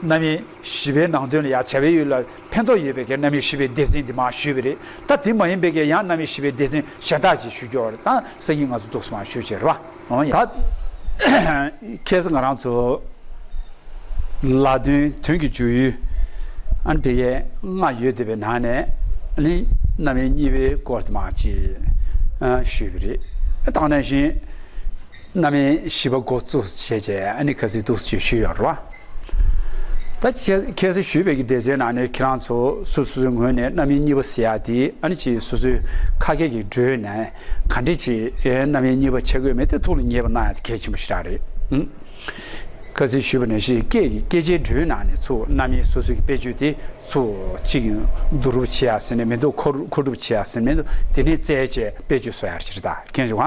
རྣམ་དབྱེ་བཞི་པའི་ནང་དོན་ལ་ཡང་བྱ་བའི་ཡུལ་ལ་ཕན་ཐོགས་ཡོད་པའི་གི་རྣམ་དབྱེ་བཞི་པའི་སྡེ་ཚན་འདི་མར་ཞུས་པ་རེད། ད་དེ་མ་ཡིན་པའི་གི་ཡང་རྣམ་དབྱེ་བཞི་པའི་སྡེ་ཚན་གཞན་དག་ཅིག་ཞུ་རྒྱུ་རེད། ད་སང་ཉིན་ང་ཚོ་འདུག་སེ་མར་ཞུ་བྱས་རེད་བ། འོ་ཡ། ད་ཁ་སང་ང་རང་ཚོ་ལ་དོན་དོན་གྱི་འཇུག་ཡུལ་ཨ་ནི་བི་ཡས་ལྔ་ཡོད་བསྡད་པའི་ནང་ནས་ ནི་རྣམ་དབྱེ་གཉིས་པའི་སྐོར་དེ་མར་ཅིག་ཨ་ཞུས་པ་རེད། ད་ག་ནང་བཞིན་རྣམ་དབྱེ་བཞི་པ་འགོ་བཙུགས་བྱས་རྗེས་ཨ་ནི་ཁ་སང་འདུག་སེ་ཞུས་ཡོད་རེད་བ། ད་ཁ་ཁ་སང་ཞུས་པའི་གི་སྡེ་ཚན་ནང་ནས་ཁྱེད་རང་ཚོ་སོ་སོ་སོའི་ངོས་ནས་རྣམ་དབྱེ་གཉིས་པ་ཟེར་ཡ་དེ་ཨ་ནི་ཅིག་སོ་སོའི་ཁ་སྐད་ཀྱི་འགྲོས་ནས་ག་འདྲ་ཅིག་རྣམ་དབྱེ་གཉིས་པ་ཆགས་ཀྱི་ཡོད་མེད་དེ་ཐུགས་ལ་ངེས་པ་གནང་ཡ་དེ་གལ་ཆེན་པོ་ཞེ་དྲག་རེད། ཨང་། ཁ་སང་ཞུས་པ་ནང་བཞིན་སྐད་ཀྱི་སྐད་ཆའི་འགྲོས་ནང་ནས་ཚུར་རྣམ་དབྱེ་སོ་སོའི་གི་དཔེ་བརྗོད་དེ་ཚུར་གཅིག་བསྡུ་རུབ་བྱེད་ཡ་ཟེར་ནས་མི་འདུག་མཁོ་མཁོ་སྒྲུབ་བྱེད་ཡ་ཟེར་མི་འདུག་དེ་ནས་བཙལ་བྱས་དཔེ་བརྗོད་བཟོ་ཡ་ཞིག་རེད། ད་མཁྱེན་བྱུང་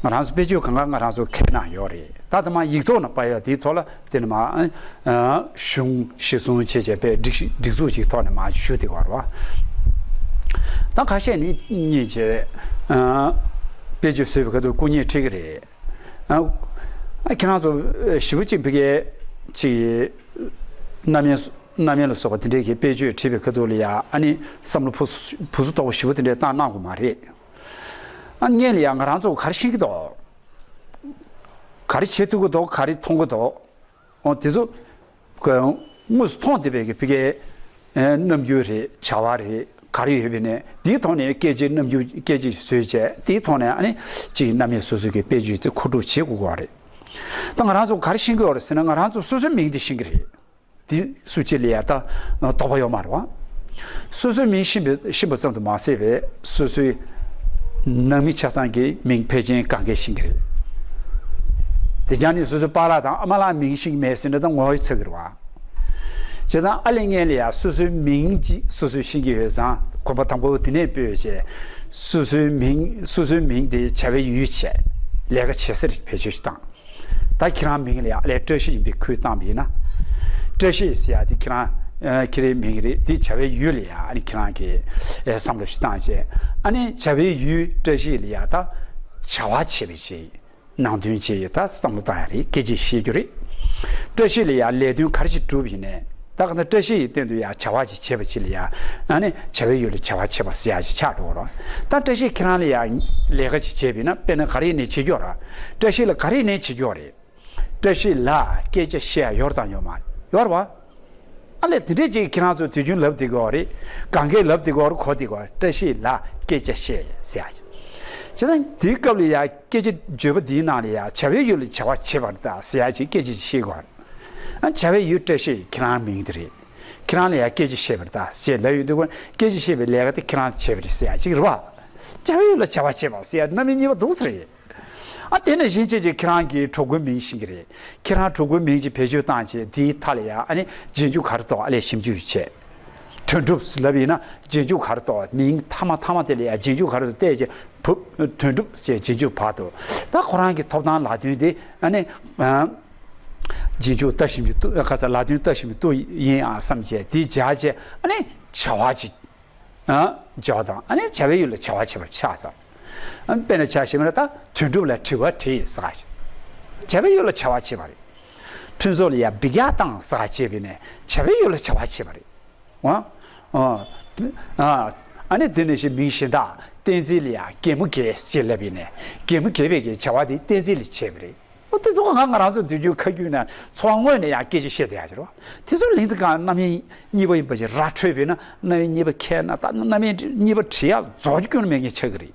ང་། ང་རང་ཚོ་དཔེ་བརྗོད་གང་ག་ང་རང་ཚོ་ཁས་གནང་ཡོད་རེད། ད་དེ་མ་ཡིག་ཐོག་ནས་ཕབ་ཡ་དེའི་ཐོག་ལ་དེ་ནས་མ་ཨ་གཞུང་གཞི་བཟུང་བྱས་བྱས་པའི་སྒྲིག་སྒྲིག་འཛུགས་ཅིག་ཐོག་ནས་མ་ཞུ་དེ་ག་རེད་བ། ད་ཁ་ཤས་ནི་གཉིས་བྱས་ཨ་དཔེ་བརྗོད་བཟོས་པའི་ཁ་ཐུག་སྐུ་ཉིད་ཁྲིད་ཀྱི་རེད། ཨ། ཨ་ཁྱེད་རང་ཚོ་ཞེ་པོ་ཅིག་ཕ་གིའི་ཅིག་རྣམ་དབྱེ་རྣམ་དབྱེ་ལ་སོགས་པ་དེ་འདྲའི་གི་དཔེ་བརྗོད་བྲིས་པའི་ཁ་ཐུག་ལ་ཡ་ཨ་ནི་བསམ་བློ་བུ་བུ་སུ་དོག་པོ་ཞེ་པོ་དེ་འདྲའི་བཏང་གནང་དགོས་མ་རེད། ཨ་སྔོན་ལ་ཡ་ང་རང་ཚོ་ག་རེ་ཤེས་ཀྱི་འདུག་ག་རེ་བྱེད་ཐུབ་ཀྱི་འདུག་ག་རེ་མཐོང་གི་འདུག་འོ་དེ་ཚོ་དངོས་སུ་མཐོང་བསྡད་པའི་གི་ཕ་གིའི་རྣམ་འགྱུར་རེད། བྱ་བ་རེད། ག་རེ་ཡོད་པའི་ནས་དེའི་ཐོག་ནས་སྐད་ཆའི་རྣམ་འགྱུར་སྐད་ཆ་བཟོས་བྱས་དེའི་ཐོག་ནས་ཨ་ནི་ཅིག་རྣམ་དབྱེ་སོ་སོའི་གི་དཔེ་བརྗོད་དེ་མཁོ་སྒྲུབ་བྱེད་དགོས་ཀྱི་རེད། ད་ང་རང་ཚོ་ག་རེ་ཤེས་ཀྱི་ཡོད་རེད་ཟེར་ན་ང་རང་ཚོ་སོ་སོའི་མིང་དེ་ཤེས་ཀྱི་རེད། དེ་སུ་གཅིག་ལ་ཡ་ད་དོགས་པ་ཡོད་མ་རེད་བ། སོ་སོའི་མིང་ཤེས་པའི་ཤེས་པ་ཙམ་དུ་མ་ཟད་པའི་སོ་སོའི་ནང་མི་ཆ་ཚང་གི་མིང་ཕལ་ཆེར་གང་གས་ཤེས་ཀྱི་རེད། དེ་ཀྱང་ནི་སོ་སོའི་པཱ་ལགས་དང་ཨ་མ་ལགས་མིང་ཤེས་ཀྱི་མེད་ཟེར་ན་ད་ངོ་བོ་ཚ་གི་རེད་བ། བྱས་ཙང་ཨ་ལས་སྔོན་ལ་ཡ་སོ་སོའི་མིང་གཅིག་སོ་སོས་ཤེས་ཀྱི་ཡོད་ཙང་གོམ་པ་དང་པོ་དེ་ནས་སྤོས་བྱས་སོ་སོའི་མིང་སོ་སོའི་མིང་དེ་བྱ་བའི་ཡུལ་བྱས་ལས་ཀ་བྱེད་སར་བེད་སྤྱོད་ཅིག་བཏང་། ད་ཁྱེད་རང་མིང་ལ་ཡ་ཨ་ལས་བཀྲ་ཤིས་ཡིན་པའི་ཁུལ་བཏང་བ་ཡིན་ན། བཀྲ་ཤིས་ཟེར་ཡ་དེ་ཁྱེད་རང་ཨ་ཁྱེད་རའི་མིང་རེད། དེ་བྱ་བའི་ཡུལ་ལ་ཡ་ཨ་ནི་ཁྱེད་རང་གི་ཨ་བསམ་བློ་ཞིག་བཏང་བྱས་ཨ་ནི་བྱ་བའི་ཡུལ་བཀྲ་ཤིས་ལ་ཡ་ད་བྱ་བ་བྱེད་པའི་ཆེད་ནང་དོན་བྱེད་ཡོད་ད་བསམ་བློ་བཏང་ཡ་རེད། སྐད་ཆ་བཤད་རྒྱུ་རེད། བཀྲ་ཤིས་ལ་ཡ་ལས་དོན་ག་རེ་ཞིག་བསྒྲུབས་ཡིན་ནས་ད་ག་ད་བཀྲ་ཤིས་ཡི་སྟེང་དུ་ཡ་བྱ་བ་ཞིག་བྱེད་པ་ཅིག་ལ་ཡ་ཨ་ནི་བྱ་བའི་ཡུལ་ལ་བྱ་བ་བྱེད་པ་ཟེར་ཡ་ཞིག་ཆགས་འགྲོ་གི་རེད། ད་བཀྲ་ཤིས་ཁྱེད་རང་ལ་ཡ་ལས་ཀ་ཅིག་བྱས་པ་ཡིན་ན་དཔེར་ན་ག་རེ་ཡིན་ནས་བྱེད་རྒྱུ་རེད། བཀྲ་ཤིས་ལ་ག་རེ་ཡིན་ནས་བྱེད་རྒྱུ་རེད། བཀྲ་ཤིས་ལ་སྐད་ཆ་བཤད་ཡ་ཡོད་དང་ཡོད་མ་རེད། ཡོད་རེད་བ། ཨ་ལས་དེ་འདྲས་ཅིག་ཁྱེད་རང་ཚོ་དུས་རྒྱུན་ལབ་བསྡད་ཀྱི་ཡོད་རེད། གང་གས་ལབ་བསྡད་ཀྱི་ཡོད་རེད། གོ་བསྡད་ཀྱི་ཡོད་རེད། བཀྲ་ཤིས་ལ་སྐད་ཆ་བཤད་ཟེར་ཡ་ཅིག་བྱས་ཙང་དེའི་སྐབས་ལ་ཡ་སྐད་ཆ་བརྗོད་པ་འདིའི་ནང་ལ་ཡ་བྱ་བའི་ཡུལ་ལ་བྱ་བ་བྱེད་པ་རེད་ད་ཟེར་ཡ་ཅིག་སྐད་ཆ་ཅིག་བཤད་ཀྱི་ཡོད་རེད། ཨ་བྱ་བའི་ཡུལ་བཀྲ་ཤིས་ཁྱེད་རང་མིང་དེ་རེད། ཁྱེད་རང་ལ་ཡ་སྐད་ཆ་བཤད་པ་རེད་ད་ཞེས་ལབ་ཡོང་དུས་སྐད་ཆ་བཤད་པའི་ལས་ཀ་དེ་ཁྱེད་རང་བྱས་པ་རེད་ཟེར་ཡ་ཅིག་རེད་བ། བྱ་བའི་ཡུལ་ལ་བྱ་བ་བྱེད་པ་ཟེར་ཡ་རྣམ་དབྱེ་གཉིས་པ་འདུག་ས་རེད། ཨ་དེ་ནས་གཞན་གཅིག་ཅིག་ཁྱེད་རང་གི་གྲོགས་པོའི་མིང་ཤེས་ཀྱི་རེད། ཁྱེད་རང་གྲོགས་པོའི་མིང་ཅིག་བེད་སྤྱོད་བཏང་བྱས་དེའི་མཐའ་ལ་ཡ་ཨ་ནི་རྗེས་འཇུག་ག་རེ་གཏོགས་ཨ་ལས་ཞིབ་འཇུག་བྱས། དོན་གྲུབ་ལབ་ཡིན་ན་རྗེས་འཇུག་ག་རེ་གཏོགས་མིང་མཐའ་མ་མཐའ་མ་དེ་ལ་ཡ་རྗེས་འཇུག་ག་རེ་གཏོགས་བལྟས་བྱས་བུ་དོན་གྲུབ་ཅེས་རྗེས་འཇུག་བར་དུ་ད་ཁོ་རང་གི་ཐོབ་ཐང་ལག་དོན་དེ་ཨ་ནི་རྗེས་འཇུག་ལྟ་ཞིབ་ཀྱི་ཏུ་ཁ་ས་ལག་དོན་ལྟ་ཞིབ་ཀྱི་ཏུ་ཡིན་ཨ་བསམ་བྱས་དེ་སྦྱར་བྱས་ཨ་ནི་བྱ་བ་ཅིག་ཨ། བྱ་བ་དང་ཨ་ནི་བྱ་བའི་ཡུལ་ལ་བྱ་བ་བྱེད་པ་ཆགས་ཙང་། ཨ་དཔེར་ན་ཆ་བཞག་པ་ན་ད་དོན་གྲུབ་ལ་དྲི་བ་དྲིས་ཟེར་ག་བྱ་བའི་ཡུལ་ལ་བྱ་བ་བྱེད་པ་རེད། ཕུན་ཚོགས་ལ་ཡ་འབུད་རྒྱག་བཏང་ཟེར་ག་བྱས་པས་ནས་བྱ་བའི་ཡུལ་ལ་བྱ་བ་བྱེད་པ་རེད། འོ། འོ། ཨ་ཨ་ནི་དེ་ནས་ཞིག་མིང་གཞན་དག་བསྟན་འཛིན་ལ་ཡ་གད་མོ་བགད་ཅེས་ལབ་པས་ནས་གད་མོ་བགད་པའི་གི་བྱ་བ་དེ་བསྟན་འཛིན་ལ་བྱས་པ་རེད། འོ་དེ་ཚོ་ང་ང་རང་ཚོ་དུས་རྒྱུན་ཁ་རྒྱུན་ན་འཚོ་བ་དངོས་ནས་ཡང་སྐད་ཆ་བཤད་བསྡད་ཡག་ཅིག་རེད་བ། དེ་ཚོ་ལན་དུ་གང་རྣམ་དབྱེ་གཉིས་པ་ཡིན་པ་ཞིག་ར་འཕྲོད་པས་ན་རྣམ་དབྱེ་གཉིས་པ་ཁས་ན་ད་རྣམ་དབྱེ་གཉིས་པ་བྲི་ཡག་རྫོགས་རྒྱུ་ཁྱོན་ནས་མེད་མཁན་ཆགས་ཀྱི་རེད།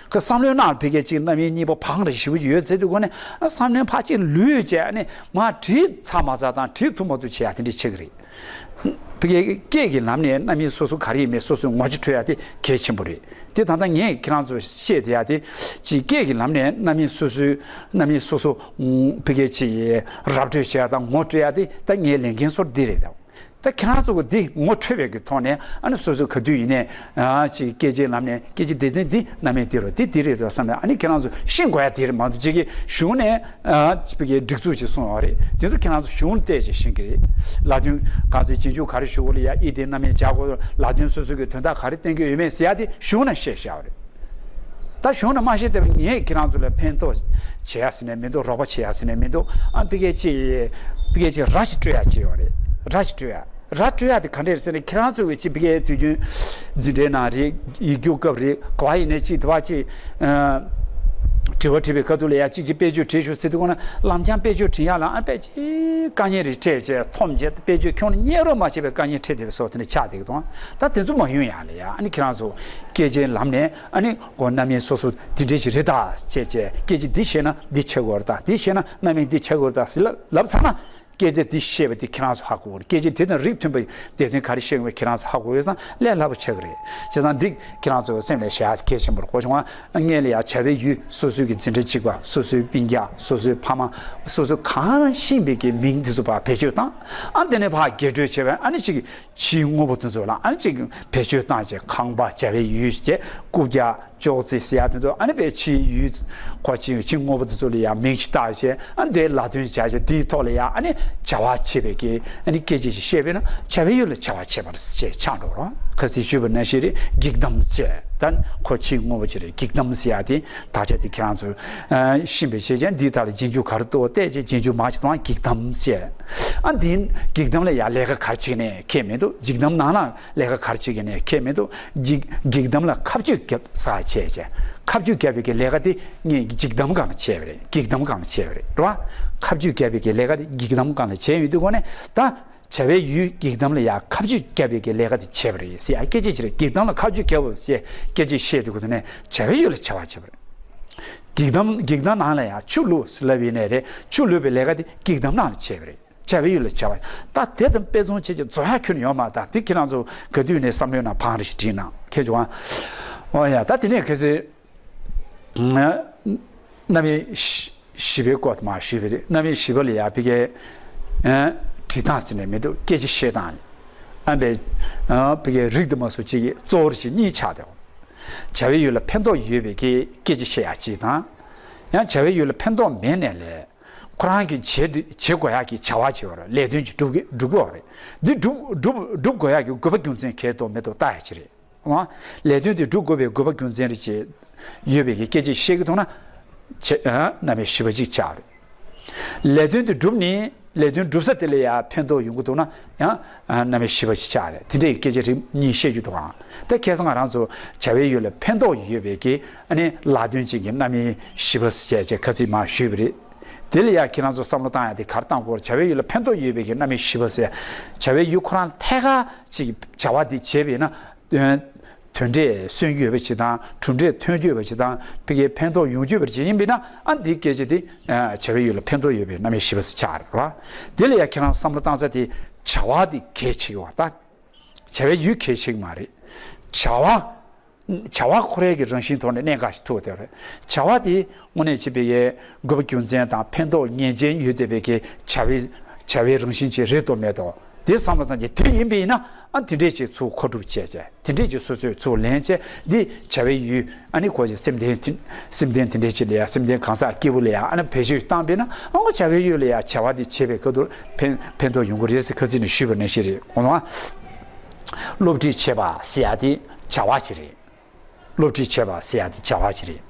ཁོ་བསམ་བློའི་ནང་ལ་ཕ་གིར་ཅིག་རྣམ་དབྱེ་གཉིས་པ་བང་རེ་ཞེ་པོ་ཡོད་ཚེ་དུས་གོ་ནས་བསམ་བློའི་ཕར་ཅིག་ལུས་བྱས་ནས་མར་བྲིས་ཚར་མ་ཚར་དང་བྲིས་ཐུབ་མ་ཐུབ་བྱེད་ཡག་དེ་འདྲ་ཆགས་ཀྱི་རེད། ཕ་གིའི་སྐད་ཀྱི་ལམ་ནས་རྣམ་དབྱེ་སོ་སོ་ག་རེ་ཡིན་མིན་སོ་སོའི་ངོ་ཅིག་འཕྲོད་ཡ་དེ་གལ་ཆེན་པོ་རེད། དེ་ད་ལྟ་ངས་ཁྱེད་རང་ཚོར་བཤད་བསྡད་ཡ་དེ་ཅིག་སྐད་ཀྱི་ལམ་ནས་རྣམ་དབྱེ་སོ་སོའི་རྣམ་དབྱེ་སོ་སོ་ཕ་གིའི་ཅིག་ར་སྤྲོད་བྱེད་ཡ་དང་ངོ་སྤྲོད་ཡ་དེ་ད་ངའི་ལས་འགན་ཚོ་འདི་རེད་དམ། ད་ཁྱེད་རང་ཚོ་གི་འདི་ངོ་འཕྲོད་པའི་གི་ཐོག་ནས་ཨ་ནི་སོ་སོ་ག་དུས་ཡིན་ནའི་ཅིག་སྐད་ཆའི་ལམ་ནས་སྐད་ཆའི་སྡེ་ཚན་འདི་རྣམ་དབྱེ་འདི་རུ་འདི་འདི་རེད་དོ་བསམ་ནས་ཨ་ནི་ཁྱེད་རང་ཚོ་ཤེས་དགོས་ཡ་དེ་རེད་མ་གཏོགས་ཅིག་གི་གཞུང་ནས། ཨ་ཅིག་ཕ་གིའི་སྒྲིག་འཛུགས་ཅིག་གསུངས་ཡོད་རེད། དེ་ཚོ་ཁྱེད་རང་ཚོ་གཞུང་བལྟས་ཅིག་ཤེས་ཀྱི་རེད། ལ་དོན་གང་ཚེ་རྗེས་འཇུག་ག་རེ་ཞུ་དགོས་ལ་ཡ་ཨི་དེ་རྣམ་དབྱེ་སྦྱར་དགོས་ལ་དོན་སོ་སོ་གི་དོན་དག་ག་རེ་བསྟན་གྱི་ཡོད་མེད་ཟེར་ཡ་དེ་གཞུང་ནས་བཤད་བཞག་ཡོད་རེད། ད་གཞུང་ནས་མ་བཤད་བསྡད་པ་ངས་ཁྱེད་རང་ཚོ་ལ་ཕན་ཐོགས་བྱེད་ཡ་ཟེར་ནས་མི་འདུག་རོགས་པ་བྱེད་ཡ་ཟེར་ནས་མི་འདུག་ཨ་ཕ་གིའི་ཅིག་ཕ་གིའི་ཅིག་ར་ཅིག་སྤྲོད་ཡ་ཅིག་ཡོད་རེད། ར་ཅིག་སྤྲོད་ཡ། ར་སྤྲོད་ཡ་དེ་ག་འདྲས་རེད་ཟེར་ན་ཁྱེད་རང་ཚོ་གི་ཅིག་ཕ་གིའི་དུས་རྒྱུན་འཛིན་གྲྭའི་ནང་རེད། ཡིག་རྒྱུགས་སྐབས་རེད། ག་པར་ཡིན་ནའི་ཅིག་དེ་བ་ཅིག་ཨ་ དྲི་བ་དྲིས་པའི་ཁ་ཐུག་ལ་ཡ་གཅིག་གཅིག་དཔེ་བརྗོད་བྲིས་ཤོག་ཟེར་དུས་སྒང་ལ་ལམ་སང་དཔེ་བརྗོད་བྲིས་ཡག་ལ་ཨ་དཔེ་ཅིག་དཀའ་ངལ་རེ་འཕྲད་བྱས་མཐོང་བྱས་དཔེ་བརྗོད་ཁྱོན་ནས་རྙེད་རོགས་མ་བྱས་པའི་དཀའ་ངལ་འཕྲད་བསྡད་པའི་བཟོ་དེ་འདྲ་ཆགས་བསྡད་ཀྱི་འདུག་ད་དེ་ཚོ་མ་ཡོང་ཡག་ལ་ཡ་ཨ་ནི་ཁྱེད་རང་ཚོ་སྐད་ཆའི་ལམ་ནས་ཨ་ནི་འོ་རྣམ་དབྱེ་སོ་སོ་འདི་འདྲ་ཞིག་རེད་ད་བྱས་བྱས་སྐད་ཆ་འདི་བཤད་ན་འདི་བྱེད་དགོས་རེད་ད། འདི་བཤད་ན་རྣམ་དབྱེ་འདི་བྱེད་དགོས་རེད་ད་ཟེར་ལབ་ཚར་ན། སྐད་ཆ་འདི་བཤད་པ་འདི་ཁྱེད་རང་ཚོ་ཧ་གོ་གི་རེད། སྐད་ཆ་དེ་དང་རིགས་མཐུན་པའི་སྡེ་ཚན་ག་རེ་བཤད་དགོས་པ་ཁྱེད་རང་ཚོ་ཧ་གོ་ཡོད་ཙང་ལས་སླ་པོ་ཆགས་ཀྱི་རེད། བྱས་ཙང་འདི་ཁྱེད་རང་ཚོ་སེམས་ལ་བཞག་ཡག་གལ་ཆེན་པོ་རེད། གོ་བྱུང་ང་། སྔོན་ལ་ཡང་བྱ་བའི་ཡུལ་སོ་སོའི་གི་འཛིན་གྲྭ་གཅིག་པ། སོ་སོའི་སྤུན་ཀྱག། སོ་སོའི་ཕ་མ། སོ་སོའི་གང་ཤེས་པའི་གི་མིང་འདི་ཚོ་ཕར་བེད་སྤྱོད་བཏང་། ཨ་དེ་ནས་ཕར་རྒྱས་སྤྲོས་བྱས་པས་ཨ་ནི་ཅིག་ཕྱིའི་དངོས་པོ་དེ་ཚོ་ལ་ཨ་ནི་ཅིག་བེད་སྤྱོད་བཏང་བྱས་ཁང་པ། བྱ་བའི་ཡུལ་བྱས་རྐུབ་བཀྱག། ཅོག་ཙེ་ཟེར་ཡག་དེ་ཚོ་ཨ་ནི་དཔེ་ཕྱིའི་ཡུལ་ཁོ་ཕྱིའི་ཕྱི་དངོས་པོ་དེ་ཚོ་ལ་ཡང་མིང་ཞིག་བཏགས་བྱས་ཨ་ནི་དེའི་ལ་དོན་བྱས་བྱས་དེའི་ཐོག་ལ་ཡང་ཨ་ནི་བྱ་བ་བྱེད་པའི་གི་ཨ་ནི་སྐད་ཆ་ཞིག་བཤད་པས་ན་བྱ་བའི་ཡུལ་ལ་བྱ་བ་བྱེད་པ་ཞེས་ཆགས་འགྲོ་རོགས། ཁ་སང་ཞུས་པ་ནང་བཞིན་རེད། འགྱིག་དམ་ཞེས་ད་ཁོ་ཕྱིའི་དངོས་པོ་ཅིག་རེད། འགྱིག་དམ་ཟེར་ཡག་དེ་དག་ཆ་དེ་ཁྱེད་རང་ཚོ་ཨ་ཤེས་པའི་ཆེད་ཀྱང་འདིའི་ཐད་ལ་རྗེས་འཇུག་ག་རེ་འདུག་བལྟས་བྱས་རྗེས་འཇུག་མར་ཅིག་གཏོང་། འགྱིག་དམ་ཞེས། ཨ་འདི་འགྱིག་དམ་ལ་ཡང་ལས་ཀ་ག་རེ་བྱེད་ནས་ཁྱད་མི་འདུག་འགྱིག་དམ་ནང་ལ་ལས་ཀ་ག་རེ་བྱེད་ཀྱི་ནས་ཁྱད་མི་འདུག་འགྱིག་འགྱིག་དམ་ལ་ཁ་གཅོད་རྒྱབ་ས་བྱས་བྱས། ཁ་གཅོད་རྒྱབ་པའི་གི་ལས་ཀ་དེ་ངས་འགྱིག་དམ་སྒང་ལ་བྱས་པ་རེད། འགྱིག་དམ་སྒང་ལ་བྱས་པ་རེད། རེད་བ། ཁ་གཅོད་རྒྱབ་པའི་གི་ལས་ཀ་དེ་འགྱིག་དམ་སྒང་ལ་བྱས་ཡོད་དུས་གོ་ནས་ད་བྱ་བའི་ཡུལ་འགྱིག་དམ་ལ་ཡང་ཁ་གཅོད་རྒྱབ་པའི་གི་ལས་ཀ་དེ་བྱས་པ་རེད་ཟེར་ཡ་སྐད་ཆ་ཅིག་རེད། འགྱིག་དམ་ལ་ཁ་གཅོད་རྒྱབ་པ་ཞེས་སྐད་ཆ་བཤད་དུས་གོ་དུས་ནས་བྱ་བའི་ཡུལ་ལ་བྱ་བ་བྱས་པ་རེད། འགྱིག་དམ་འགྱིག་དམ་ནང་ལ་ཡང་ཆུ་བླུགས་ལབ་ཡིན་ནའི་རེད། ཆུ་བླུགས་པའི་ལས་ཀ་དེ་འགྱིག་དམ་ནང་ལ་བྱས་པ་རེད། བྱ་བའི་ཡུལ་ལ་བྱ་བ། ད་དེ་དང་དཔེ་མཚོན་བྱེད་ཀྱི་རྫོགས་ཡག་ཁྱོན་ནས་ཡོད་མ་རེད། ད་དེ་ཁྱེད་རང་ཚོ་ག་དུས་ནས་བསམ་བློའི་ནང་བང་རེ་ཞིག་བསྒྲིགས་གནང་། ཁྱེད་ཚོ་ཨ། འོ་ཡ། ད་དེ་ནས་གལ་སྲིད་རྣམ་དབྱེ་བཞི་བཞི་པའི་སྐོར་དུ་མར་ཞུས་པ་རེད། རྣམ་དབྱེ་བཞི་པ་ལ་ཡ་ཕ་གིའི་ཨ་འབྲི་སྟངས་ཟེར་ནས་མི་འདུག་སྐད་ཆ་བཤད་སྟངས། ཨ་འབའི་ཨ་ཕ་གིའི་རིགས་དུ་མ་སོགས་གཅིག་གི་གཙོ་བོར་བྱེད་གཉིས་ཆགས་ཏེ། བྱ་བའི་ཡུལ་ལ་ཕན་ཐོགས་ཡོད་པའི་གི་སྐད་ཆ་བཤད་ཡག་གཅིག་དང་། ཡང་བྱ་བའི་ཡུལ་ལ་ཕན་ཐོགས་མེད་ནའི་ལས། ཁོ་རང་གིས་བྱེད་དུ་བྱེད་དགོས་ཡག་གི་བྱ་བ་ཅིག་ཡོད་རེད། ལས་དོན་ཅིག་སྒྲུབ་ཀྱི་སྒྲུབ་དགོས་རེད། འདི་སྒྲུབ་སྒྲུབ་སྒྲུབ་དགོས་ཡག་གི་དགོས་པ་རྒྱུ་མཚན་གལ་དུ་མེད་དུ་བལྟ་ཡག་ཅིག་རེད། ཨང་། ལས་དོན་དེ་སྒྲུབ་དགོས་པའི་དགོས་པ་རྒྱུ་མཚན་རེ་ཅིག་ཡོད་པའི་གི་སྐད་ཆ་བཤད་ཀྱི་འདུག་ན། བྱེད་ཨ་རྣམ་དབྱེ་བཞི་པ་ཅིག་ཆགས་རེད། ལས་དོན་དེ་སྒྲུབ་ནི་ལས་དོན་སྒྲུབ་ས་དེ་ལ་ཡང་ཕན་ཐོགས་ཡོང་གི་འདུག་ན་ཡང་ཨ་རྣམ་དབྱེ་བཞི་པ་ཅིག་ཆགས་རེད། དེ་འདྲའི་སྐད་ཆ་རིགས་གཉིས་བཤད་རྒྱུ་འདུག་ཨང་། ད་ཁ་སང་ང་རང་ཚོ་བྱ་བའི་ཡུལ་ལ་ཕན་ཐོགས་ཡོད་པའི་གི་ཨ་ནི་ལས་དོན་ཅིག་གི་རྣམ་དབྱེ་བཞི་པ་ཟེར་བྱས་ཁ་སང་མར་ཞུས་པ་རེད། དེ་ལ་ཡང་ཁྱེད་རང་ཚོ་བསམ་བློ་བཏང་ཡག་དེ་ག་རེ་བཏང་དགོས། བྱ་བའི་ཡུལ་ལ་ཕན་ཐོགས་ཡོད་པའི་གི་རྣམ་དབྱེ་བཞི་པ་ཟེར། བྱ་བའི་ཡུལ་ཁོ་རང་ཐད་ཀར་ཅིག་བྱ་བ་འདི་བྱས་པས་ན། དོན་དོན་འབྲས་སོན་རྒྱུ་ཡོད་པ་ཅིག་དང་གྲུབ་འབྲས་ཐོན་རྒྱུ་ཡོད་པ་ཅིག་དང་ཕ་གིའི་ཕན་ཐོགས་ཡོང་རྒྱུ་ཡོད་པ་ཅིག་ཡིན་པས་ན། ཨ་འདིའི་སྐད་ཆ་དེ་བྱ་བའི་ཡུལ་ལ་ཕན་ཐོགས་ཡོད་པའི་རྣམ་དབྱེ་བཞི་པ་ཟེར་ཆགས་རེད་བ། དེ་ལ་ཡང་ཁྱེད་རང་བསམ་བློ་བཏང་ས་དེ་བྱ་བ་དེ་གལ་ཆེ་གི་བ། ད་བྱ་བའི་ཡུལ་གལ་ཆེ་གི་མ་རེད། བྱ་བ། བྱ་བ་ཁོ་རའི་གི་རང་བཞིན་ཐོག་ནས་གནད་འགག་ཞིག་ཐུག་བསྡད་རེད། བྱ་བ་དེ་དངོས་གནས་བྱས་པའི་དགོས་པ་རྒྱུ་མཚན་དང་ཕན་ཐོགས་ངེས་ཅན་ཡོད་བསྡད་པའི་གི་བྱ་བའི་བྱ་བའི་རང་བཞིན་ཅིག་རེད་དོ་མེད་དོ། དེ་བསམ་བློ་བཏང་རྗེས་དེ་ཡིན་པས་ན་ཨ་དེ་འདྲས་ཅིག་ཚུར་མཁོ་སྒྲུབ་བྱས་རྗེས་དེ་འདྲས་ཅིག་སོ་སོས་ཚུར་ལེན་བྱས་འདི་བྱ་བའི་ཡུལ་ཨ་ནི་ཁོ་ཅིག་སེམས་ལྡན་དེ་སེམས་ལྡན་དེ་འདྲས་ཅིག་ལ་ཡ་སེམས་ལྡན་གང་ཟག་སྐྱེ་བོ་ལ་ཡ་ཨ་ནི་བེད་སྤྱོད་བཏང་པས་ན་ཨ་ཁོ་བྱ་བའི་ཡུལ་ལ་ཡ་བྱ་བ་དེ་བྱེད་པའི་སྐབས་དུ་ཕན་ཕན་ཐོགས་ཡོང་གི་རེད་ཟེར་ཁ་སང་ནས་ཞུས་པ་ནང་བཞིན་རེད། འོ་ན། སློབ་ཁྲིད་བྱེད་པ་ཟེར་ཡ་དེ་བྱ་བ་ཅིག་རེད། སློབ་ཁྲིད་བྱེད་པ་ཟེར་ཡ་དེ་བྱ་བ་ཅིག་རེད།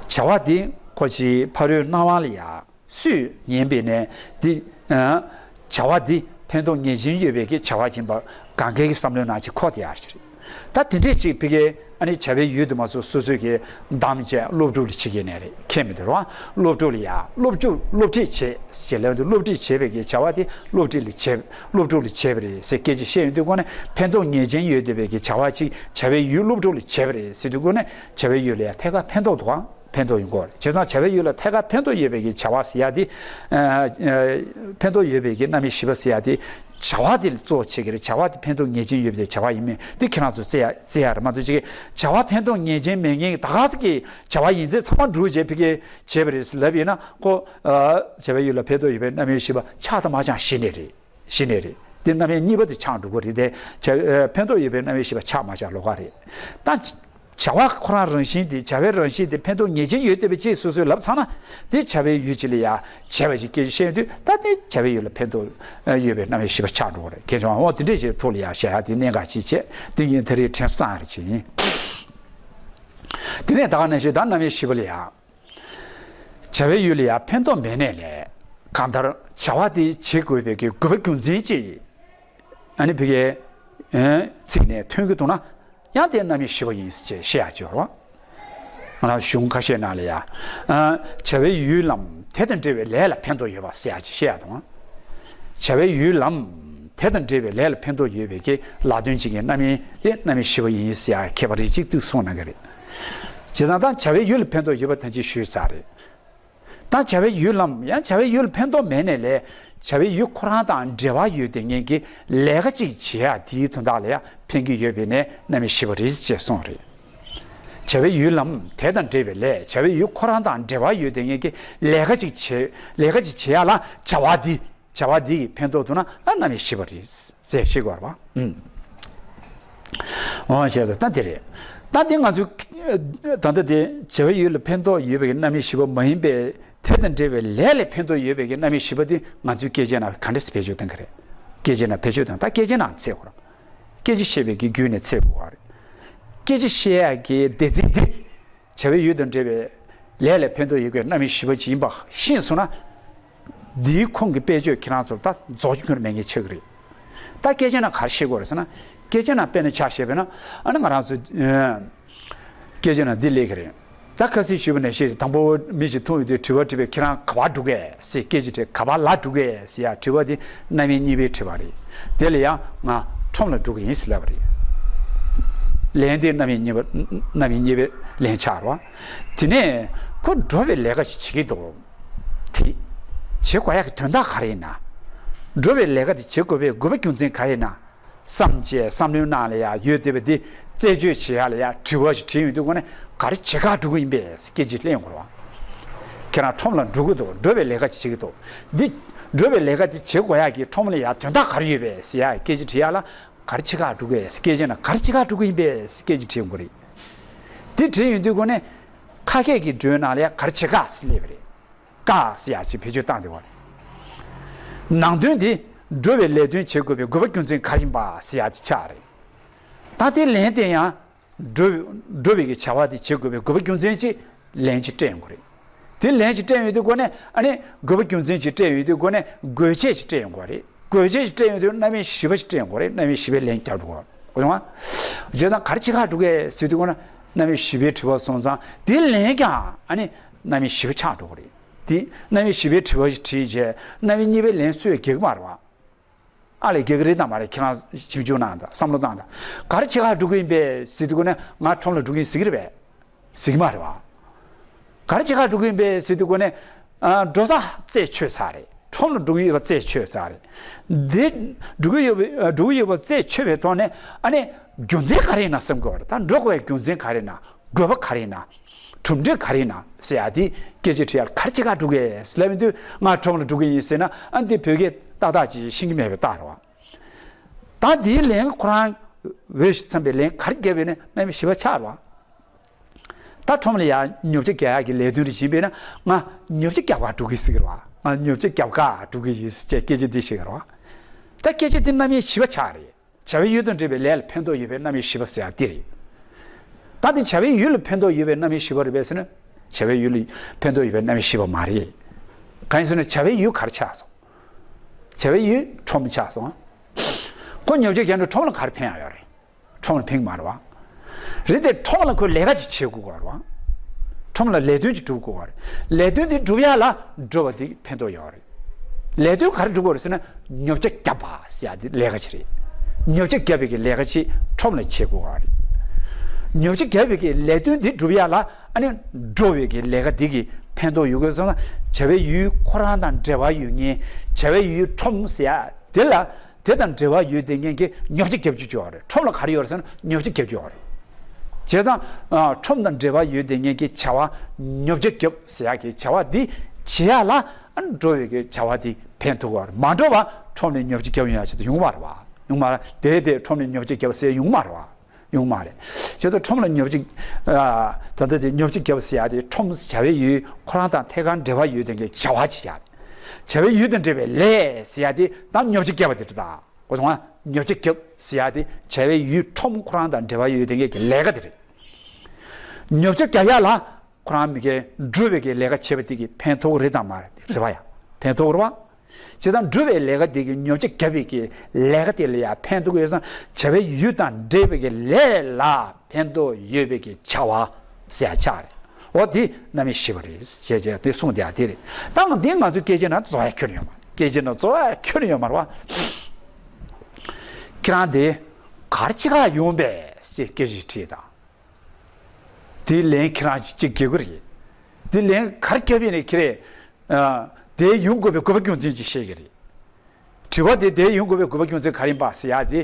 བྱ་བ་དེ་ཁོ་ཅིག་ཕ་རོལ་སྣང་བ་ལ་ཡ་སུས་ཉན་པས་ནས་དེ་བྱ་བ་འདི་ཕན་ཐོགས་ངེས་ཅན་ཡོད་པའི་གི་བྱ་བ་ཡིན་པ་གང་གའི་བསམ་བློའི་ནང་ཅིག་འཁོར་བསྡད་ཡ་ཅིག་རེད། ད་དེ་འདྲས་ཅིག་ཕ་གིའི་ཨ་ནི་བྱ་བའི་ཡུལ་དུ་མ་སོང་སོ་སོའི་གི་བདམས་བྱས་སློབ་ཕྲུག་ལ་བྱེད་ཀྱི་ནས་རེད། ཁྱད་མི་འདུག་རོ། སློབ་ཕྲུག་ལ་ཡ་སློབ་ཕྲུག་སློབ་ཁྲིད་བྱེད་ཞེས་ལབ་དུས་སློབ་ཁྲིད་བྱེད་པའི་གི་བྱ་བ་དེ་སློབ་ཁྲིད་ལ་བྱེད་སློབ་ཕྲུག་ལ་བྱེད་པ་རེད་ཟེར་སྐད་ཆ་བཤད་ཡོང་དུས་སྒོ་ནས་ཕན་ཐོགས་ངེས་ཅན་ཡོད་བསྡད་པའི་གི་བྱ་བ་ཅིག་བྱ་བའི་ཡུལ་སློབ་ཕྲུག་ལ་བྱེད་པ་རེད་ཟེར་དུས་སྒོ་ནས་བྱ་བའི་ཡུལ་ལ་ཡ་ཐད་ཀར་ཕན་ཐོགས་འདུག་ག་ཕན་ཐོགས་ཡོང་གི་རེད། བྱས་ཙང་བྱ་བའི་ཡུལ་ལ་ཐད་ཀར་ཕན་ཐོགས་ཡོད་པའི་གི་བྱ་བ་ཟེར་ཡ་དེ། ཕན་ཐོགས་ཡོད་པའི་གི་རྣམ་དབྱེ་བཞི་པ་ཟེར་ཡ་དེ། བྱ་བ་དེ་ལ་གཙོ་བོ་བྱེད་ཀྱི་རེད། བྱ་བ་དེ་ཕན་ཐོགས་ངེས་ཅན་ཡོད་པའི་བྱ་བ་ཡིན་མིན་དེ་ཁྱེད་རང་ཚོ་བརྩི་ཡ་བརྩི་ཡ་རེད་མ་གཏོགས་ཅིག་བྱ་བ་ཕན་ཐོགས་ངེས་ཅན་མེད་མཁན་གྱི་ད་ག་ཟེ་གི་བྱ་བ་ཡིན་ཚད་ཚང་མ་འགྲུབ་བྱས་ཕ་གིར་བྱས་པ་རེད་ཟེར་ལབ་ཡིན་ན་ཁོ། བྱ་བའི་ཡུལ་ལ་ཕན་ཐོགས་ཡོད་པའི་རྣམ་དབྱེ་བཞི་པ་ཆགས་དང་མ་ཆགས་གཞི་ནས་རེད། གཞི་ནས་རེད། དེ་རྣམ་དབྱེ་གཉིས་པ་དེ་ཆགས་འགྲོ་གི་རེད་དེ། བྱ་ཕན་ཐོགས་ཡོད་པའི་རྣམ་དབྱེ་བཞི་པ་ཆགས་མ་ཆགས་ལོགས་ཀ་རེད། ད། བྱ་བ་ཁོ་རང་རང་བཞིན་དེ་བྱ་བའི་རང་བཞིན་དེ་ཕན་ཐོགས་ངེས་ཅན་ཡོད་བསྡད་པ་ཅིག་སོ་སོས་ལབ་ཚར་ན། དེ་བྱ་བའི་ཡུལ་ཅིག་ལ་ཡ་བྱས་པ་ཅིག་སྐད་ཆ་བཤད་དུས་ད་དེ་བྱ་བའི་ཡུལ་ལ་ཕན་ཐོགས་ཡོད་པའི་རྣམ་དབྱེ་བཞི་པ་ཆགས་འགྲོ་གི་རེད། ཁྱེད་ཚོ་འོ་དེ་འདྲས་ཅིག་ཐོག་ལ་ཡ་བཤད་ཡ་དེ་གནད་འགག་ཅིག་བྱས་དེ་ངས་ད་རེས་དྲན་གསོ་བཏང་ཡ་རེ་བྱས་ཡིན། དེ་ནས་ད་ག་ནང་བཞིན་ད་རྣམ་དབྱེ་བཞི་པ་ལ་ཡ། བྱ་བའི་ཡུལ་ལ་ཡང་ཕན་ཐོགས་མེད་ནས་ལས། གང་ལྟར་བྱ་བ་དེ་བྱེད་དགོས་པའི་གི་དགོས་པ་རྒྱུ་མཚན་ཅིག་ཨ་ནི་ཕ་གིའི་ཚིག་ནས་ཐོན་གྱི་འདུག་ན་ཡང་དེ་རྣམ་དབྱེ་བཞི་པ་ཡིན་ཞེས་བཤད་ཡག་ཅིག་ཡོད་རེད། ང་རང་གཞུང་ཁ་ཤས་ནང་ལ་ཡ། ཨ། བྱ་བའི་ཡུལ་ལམ་དེ་དང་འབྲེལ་བའི་ལས་ལ་ཕན་ཐོགས་ཡོད་པ་ཟེར་ཡ་ཅིག་བཤད་ཡ་དང་། བྱ་བའི་ཡུལ་ལམ་དེ་དང་འབྲེལ་བའི་ལས་ལ་ཕན་ཐོགས་ཡོད་པའི་གི་ལ་དོན་ཅན་གྱི་རྣམ་དབྱེ་དེ་རྣམ་དབྱེ་བཞི་པ་ཡིན་ཟེར་ཡ་མཁས་པ་རིགས་གཅིག་ཏུ་གསུངས་གནང་གི་རེད། བྱས་ཙང་ད་བྱ་བའི་ཡུལ་ལ་ཕན་ཐོགས་ཡོད་པ་ཐམས་ཅད་ཞུས་ཚར་རེད། ད་བྱ་བའི་ཡུལ་ལམ་ཡང་བྱ་བའི་ཡུལ་ལ་ཕན་ཐོགས་མེད་ནའི་ལས། བྱ་བའི་ཡུལ་ཁོ་རང་དང་འབྲེལ་བ་ཡོད་དེ་ངེས་ཀྱི་ལས་ཀ་ཅིག་བྱེད་ཡ་དེའི་དོན་དག་ལ་ཡང་ཕན་གྱི་ཡོད་པས་ནས་རྣམ་དབྱེ་བཞི་པ་རེད་ཅེས་གསུངས་རེད། བྱ་བའི་ཡུལ་ལམ་དེ་དང་འབྲེལ་བའི་ལས། བྱ་བའི་ཡུལ་ཁོ་རང་དང་འབྲེལ་བ་ཡོད་དེ་ངེས་ཀྱི་ལས་ཀ་ཅིག་བྱེད་ལས་ཀ་ཅིག་བྱེད་ཡ་ལ་བྱ་བ་འདི་བྱ་བ་འདི་ཡིས་ཕན་ཐོགས་ཐུབ་ན་ཨ་རྣམ་དབྱེ་བཞི་པ་རེད་ཟེར་ཤེས་དགོས་རེད་པ། ཨུམ། འོ་བྱས་ཙང་ད་དེ་རེད། ད་དེ་ང་ཚོས་ད་ལྟ་དེ་བྱ་བའི་ཡུལ་ལ་ཕན་ཐོགས་ཡོད་པའི་རྣམ་དབྱེ་བཞི་པ་མ་ཡིན་པའི་དེ་དང་འབྲེལ་བའི་ལས་ལ་ཕན་ཐོགས་ཡོད་པའི་རྣམ་དབྱེ་བཞི་པ་དེ་ང་ཚོས་སྐད་ཆའི་ནང་ག་འདྲས་བེད་སྤྱོད་གཏོང་གི་རེད། སྐད་ཆའི་ནང་བེད་སྤྱོད་གཏོང་ད་སྐད་ཆའི་ནང་འཚོལ་དགོས་རེད། སྐད་ཆ་བཤད་པའི་གི་བརྒྱུད་ནས་འཚོལ་དགོས་རེད། སྐད་ཆ་བཤད་ཡག་གི་སྡེ་ཚན་འདི། བྱ་བའི་ཡུལ་དང་འབྲེལ་བའི་ལས་ལ་ཕན་ཐོགས་ཡོད་པའི་རྣམ་དབྱེ་བཞི་པ་ཅིག་ཡིན་པ་ཤེས་སོང་ན། འདིའི་ཁོངས་ཀྱི་དཔེ་བརྗོད་ཁྱེད་རང་ཚོར་ད་རྫོགས་རྒྱུ་ཁྱོན་མེད་ངེས་ཆགས་ཀྱི་རེད། ད་སྐད་ཆའི་ནང་ག་རེ་བཤད་དགོས་རེད་ཟེར་ན། སྐད་ཆའི་ནང་དཔེར་ན་ཆ་བཞག་པ་ཡིན་ན་ཨ་ནི་ང་རང་ཚོ། སྐད་ཆའི་ནང་འདི་སླེབས་ཀྱི་རེད། ད་ཁ་སང་ཞུས་པ་ནང་བཞིན་དང་པོ་མི་ཞིག་འཐུང་ཡོང་དུས་དྲི་བ་དྲིས་པས་ཁྱེད་རང་ག་པར་འགྲོ་གས་ཟེར་སྐད་ཆ་དྲིས། ག་པར་ལ་འགྲོ་གས་ཟེར་ཡ་དྲི་བ་དེ་རྣམ་དབྱེ་གཉིས་པའི་དྲི་བ་རེད། དེ་ལ་ཡང་ང་ཁྲོམ་ལ་འགྲོ་གི་ཡིན་ཟེར་ལབ་པ་རེད། ལན་དེ་རྣམ་དབྱེ་གཉིས་པ་རྣམ་དབྱེ་གཉིས་པའི་ལན་ཆགས་རེད་པ། དེ་ནས་ཁོ་འགྲོ་བའི་ལས་ཀ་ཞིག་བྱེད་ཀྱི་འདུག་དེ་བྱེད་དགོས་ཡག་གི་དོན་དག་ག་རེ་ཡིན་ན། འགྲོ་བའི་ལས་ཀ་དེ་བྱེད་དགོས་པའི་དགོས་པ་རྒྱུ་མཚན་ག་རེ་ཡིན་ན། བསམ་བྱས་བསམ་བློའི་ནང་ལ་ཡང་ཡོད་བསྡད་པ་འདི་རྩད་གཅོད་བྱེད་ཡག་ལ་ཡང་དྲི་བ་ཞིག་དྲིས་ཡོང་དུས་སྒོ་ནས་ག་རེ་བྱེད་ག་འགྲོ་གི་ཡིན་པས་སྐད་ཆ་གླེང་དགོས་རེད་པ། ཁྱེད་རང་ཁྲོམ་ལ་འགྲོ་གི་འདུག་འགྲོ་བའི་ལས་ཀ་ཅིག་བྱེད་ཀྱི་འདུག་འདི་འགྲོ་བའི་ལས་ཀ་འདི་བྱེད་དགོས་ཡག་གི་ཁྲོམ་ལ་ཡང་དོན་དག་ག་རེ་ཡོད་པས་ཟེར་ཡག་སྐད་ཆ་དྲིས་ཡག་ལ་ག་རེ་བྱེད་ག་འགྲོ་གི་ཡིན་སྐད་ཆ་ན་ག་རེ་བྱེད་ག་འགྲོ་གི་ཡིན་པས་སྐད་ཆ་དྲིས་ཡོང་གི་རེད། འདི་དྲིས་ཡོང་དུས་སྒོ་ནས་ཁ་སྐད་ཀྱི་འགྲོས་ནང་ལ་ཡང་ག་རེ་བྱེད་ག་ཟེར་སླེབས་པ་རེད། ཀ་ཟེར་ཡག་ཅིག་བེད་སྤྱོད་བཏང་བསྡད་པ་རེད། ནང་དོན་འདི་འགྲོ་བའི་ལས་དོན་བྱེད་དགོས་པའི་དགོས་པ་རྒྱུ་མཚན་ག་རེ་ཡིན་པ་ཟེར་ཡག་དེ་ཆགས་རེད། ད་དེ་ལན་དེ་ཡང་འགྲོ་འགྲོ་བའི་གི་བྱ་བ་དེ་བྱེད་དགོས་པའི་དགོས་པ་རྒྱུ་མཚན་ཅིག་ལན་ཅིག་སྤྲད་ཡོང་གི་རེད། དེ་ལན་ཅིག་སྤྲད་ཡོང་དུས་སྒོ་ནས་ཨ་ནི་དགོས་པ་རྒྱུ་མཚན་ཅིག་སྤྲད་ཡོང་དུས་སྒོ་ནས་དགོས་ཆེད་ཅིག་སྤྲད་ཡོང་གི་རེད། དགོས་ཆེད་ཅིག་སྤྲད་ཡོང་དུས་རྣམ་དབྱེ་བཞི་པ་ཅིག་སྤྲད་ཡོང་གི་རེད། རྣམ་དབྱེ་བཞི་པའི་ལན་རྒྱག་འགྲོ་གི་རེད། འོ་བྱུང་བ། བྱས་ཙང་ག་རེ་བྱེད་ག་འགྲོ་གི་ཟེར་དུས་སྒོ་ན་རྣམ་དབྱེ་བཞི་པའི་དྲི་བ་སོང་ཙང་དེ་ལན་ཀྱང་ཨ་ནི་རྣམ་དབྱེ་བཞི་པ་ཆགས་འགྲོ་གི་རེད། དེ་རྣམ་དབྱེ་བཞི་པའི་དྲི་བ་ཞིག་དྲིས་རྗེས་རྣམ་དབྱེ་གཉིས་པའི་ལན་སུས་རྒྱག་གི་མ་རེད་བ། ཨ་ལས་རྒྱག་གི་རེད་དམ་མ་རེད་ཁྱེད་རང་ཞིབ་འཇུག་གནང་དང་བསམ་བློ་བཏང་དང་། ག་རེ་བྱེད་ག་འགྲོ་གི་ཡིན་པས་ཟེར་དུས་སྒོ་ནས་ང་ཁྲོམ་ལ་འགྲོ་གི་ཡིན་ཟེར་གི་རེད་པས། ཟེར་གི་མ་རེད་བ། ག་རེ་བྱེད་ག་འགྲོ་གི་ཡིན་པས་ཟེར་དུས་སྒོ་ནས་ཨ་འགྲོ་ས་རྩད་ཆོད་ཚར་རེད། ཁྲོམ་ལ་འགྲོ་གི་ཡོད་པ་རྩད་ཆོད་ཚར་རེད། འདི་འགྲོ་གི་ཡོད་པ་འགྲོ་གི་ཡོད་པ་རྩད་ཆོད་པའི་ཐོག་ནས་ཨ་ནི་རྒྱུ་མཚན་ག་རེ་ཡིན་ན་བསམ་དགོས་པ་རེད། ད་འགྲོ་དགོས་པའི་རྒྱུ་མཚན་ག་རེ་ཡིན་ན། དགོས་པ་ག་རེ་ཡིན་ན། གྲུབ་འབྲས་ག་རེ་ཡིན་ན་ཟེར་ཡ་དེ་སྐད་ཆ་དྲིས་ཡ་ག་རེ་བྱེད་ག་འགྲོ་གི་ཟེར་ལབ་ཡོང་དུས་ང་ཁྲོམ་ལ་འགྲོ་གི་ཡིན་ཟེར་ན་ཨ་འདི་བོད་སྐད་ཏག་ཏག་ཅིག་ཤེས་ཀྱི་མེད་པའི་རྟགས་རེད་བ། ད་འདིའི་ལན་ཁོ་རང་འོས་ཤིང་འཚམས་པའི་ལན་ག་རེ་བརྒྱབ་པས་ན་རྣམ་དབྱེ་བཞི་པ་ཆགས་རེད་བ། ད་ཁྲོམ་ལ་ཡ་ཉོ་ཆ་རྒྱག་ཡག་གི་ལས་དོན་རེ་བྱིན་པས་ན་ང་ཉོ་ཆ་རྒྱག་ག་འགྲོ་གི་ཟེར་གི་རེད་བ། ང་ཉོ་ཆ་རྒྱག་ག་འགྲོ་གི་ཡིན་ཟེར་བྱས་སྐད་ཆ་འདི་བཤད་གི་རེད་བ། ད་སྐད་ཆ་འདི་རྣམ་དབྱེ་བཞི་པ་ཆགས་རེད། བྱ་བའི་ཡུལ་དང་འབྲེལ་བའི་ལས་ལ་ཕན་ཐོགས་ཡོད་པའི་རྣམ་དབྱེ་བཞི་པ་ཟེར་ཡ་འདི་རེད། ད་དེ་བྱ་བའི་ཡུལ་ལ་ཕན་ཐོགས་ཡོད་པའི་རྣམ་དབྱེ་བཞི་པ་རེད་པས་ཟེར་ན། བྱ་བའི་ཡུལ་ལ་ཕན་ཐོགས་ཡོད་པའི་རྣམ་དབྱེ་བཞི་པ་མ་རེད། གང་ཡིན་ཟེར་ན་བྱ་བའི་ཡུལ་ག་རེ་ཆགས་སོང་། བྱ་བའི་ཡུལ་ཁྲོམ་ཆགས་སོང་། ཁོ་ཉོ་ཆ་རྒྱག་འགྲོ་ཁྲོམ་ལ་ག་རེ་ཕན་ཡག་ཡོད་རེད། ཁྲོམ་ལ་ཕན་གི་མ་རེད་བ། རེད་དེ་ཁྲོམ་ལ་ཁོས་ལས་ཀ་ཅིག་བྱེད་དགོས་ཀྱི་རེད་བ། ཁྲོམ་ལ་ལས་དོན་ཅིག་སྒྲུབ་དགོས་ཀྱི་རེད། ལས་དོན་དེ་སྒྲུབ་ཡག་ལ་འགྲོ་བ་དེ་ཕན་ཐོགས་ཡོད་རེད། ལས་དོན་ག་རེ་སྒྲུབ་དགོས་རེད་ཟེར་ན་ཉོ་ཆ་བརྒྱབ་པ་ཟེར་ཡ་དེ་ལས་ཀ་ཅིག་རེད། ཉོ་ཆ་བརྒྱབ་པའི་གི་ལས་ཀ་ཅིག་ཁྲོམ་ལ་བྱེད་དགོས་ཀྱི་རེད། ཉོ་ཆ་བརྒྱབ་པའི་གི་ལས་དོན་དེ་སྒྲུབ་ཡག་ལ་ཨ་ནི་འགྲོ་བའི་གི་ལས་ཀ་དེ་གི་ཕན་ཐོགས་ཡོད་དགོས་སོང་ན་བྱ་བའི་ཡུལ་ཁོ་རང་དང་འབྲེལ་བ་ཡོད་མཁན་བྱ་བའི་ཡུལ་ཁྲོམ་ཟེར་ཡ་དེ་ལ། དེ་དང་འབྲེལ་བ་ཡོད་དེ་ངེད་ཀྱིས་ཉོ་ཆ་རྒྱབ་རྒྱུ་ཡོད་རེད། ཁྲོམ་ལ་ག་རེ་ཡོད་རེད་ཟེར་ན་ཉོ་ཆ་རྒྱབ་རྒྱུ་ཡོད་རེད། བྱས་ཙང་ཁྲོམ་དང་འབྲེལ་བ་ཡོད་དེ་ངེད་ཀྱིས་བྱ་བ་ཉོ་ཆ་རྒྱབ་ཟེར་ཡག་གི་བྱ་བ་འདི་བྱེད་ཡག་ལ་འགྲོ་བའི་གི་བྱ་བ་འདི་ཕན་ཐོགས་པ་རེད། མ་འགྲོ་བ་ཁྲོམ་ནས་ཉོ་ཆ་རྒྱབ་ཡོང་ཡག་ཆེད་དུ་ཡོང་མ་རེད་བ། ཡོང་མ་རེད། དེ་དེ་ཁྲོམ་ནས་ཉོ་ཆ་རྒྱབ་ཟེར་ཡོང་མ་རེད་བ། ཡོང་མ་རེད། བྱས་ཙང་ཁྲོམ་ལ་ཉོ་ཆ་ད་ལྟ་དེ་ཉོ་ཆ་རྒྱབ་ཟེར་ཡག་དེ་ཁྲོམ་བྱ་བའི་ཡུལ་ཁོ་རང་དང་ཐད་ཀར་འབྲེལ་བ་ཡོད་དེ་གི་བྱ་བ་བྱེད་ཡག་རེད། བྱ་བའི་ཡུལ་དང་འབྲེལ་བའི་ལས་ཟེར་ཡག་དེ་ད་ཉོ་ཆ་རྒྱབ་པ་དེ་རེད་ད། གོ་སོང་ང་། ཉོ་ཆ་རྒྱབ་ཟེར་ཡག་དེ་བྱ་བའི་ཡུལ་ཁྲོམ་ཁོ་རང་དང་འབྲེལ་བ་ཡོད་དེ་གི་ལས་ཀ་དེ་རེད། ཉོ་ཆ་རྒྱག་ཡག་ལ་ཁོ་རང་མི་གའི་འགྲོ་བའི་གི་ལས་ཀ་བྱེད་པ་དེ་གི་ཕན་ཐོགས་རེད་དམ་མ་རེད་རེད་བ་ཡ། ཕན་ཐོགས་རེད་བ། བྱས་ཙང་འགྲོ་བའི་ལས་ཀ་དེ་གི་ཉོ་ཆ་རྒྱབ་པའི་གི་ལས་ཀ་དེ་ལ་ཡ་ཕན་ཐོགས་ཡོད་ཙང་བྱ་བའི་ཡུལ་དང་འབྲེལ་བའི་གི་ལས་ལ་ཕན་ཐོགས་ཡོད་པའི་གི་བྱ་བ་ཟེར་ཡག་ཆགས་རེད། འོ་དེ་རྣམ་དབྱེ་བཞི་པ་རེད་ཞེས་བྱས་དེ་གསུངས་དེ་ཡང་དེ་རེད། ད་འདི་ང་ཚོའི་སྐད་ཆ་ནང་རྫོགས་ཡ་ཁྱོན་ཡོད་མ་རེད། སྐད་ཆ་ནང་རྫོགས་ཡ་ཁྱོན་ཡོད་མ་རེད་བ། ཁྱེད་རང་དེ་ག་རེ་བྱེད་ག་ཡོང་པས་ཞེས་སྐད་ཆ་ཞིག་དྲིས་དང་། དེའི་ལན་ཁྱེད་རང་ཅིག་རྒྱག་གི་རེད། དེ་ལན་ག་རེ་རྒྱབ་ཡིན་ནའི་ཁྱེད་རེད། ཨ། དེ་ཡོང་དགོས་པའི་དགོས་པ་རྒྱུ་མཚན་ཅིག་བཤད་ཀྱི་རེད། དྲི་བ་དེ་དེ་ཡོང་དགོས་པའི་དགོས་པ་རྒྱུ་མཚན་ག་རེ་ཡིན་པ་ཟེར་ཡ་དེ།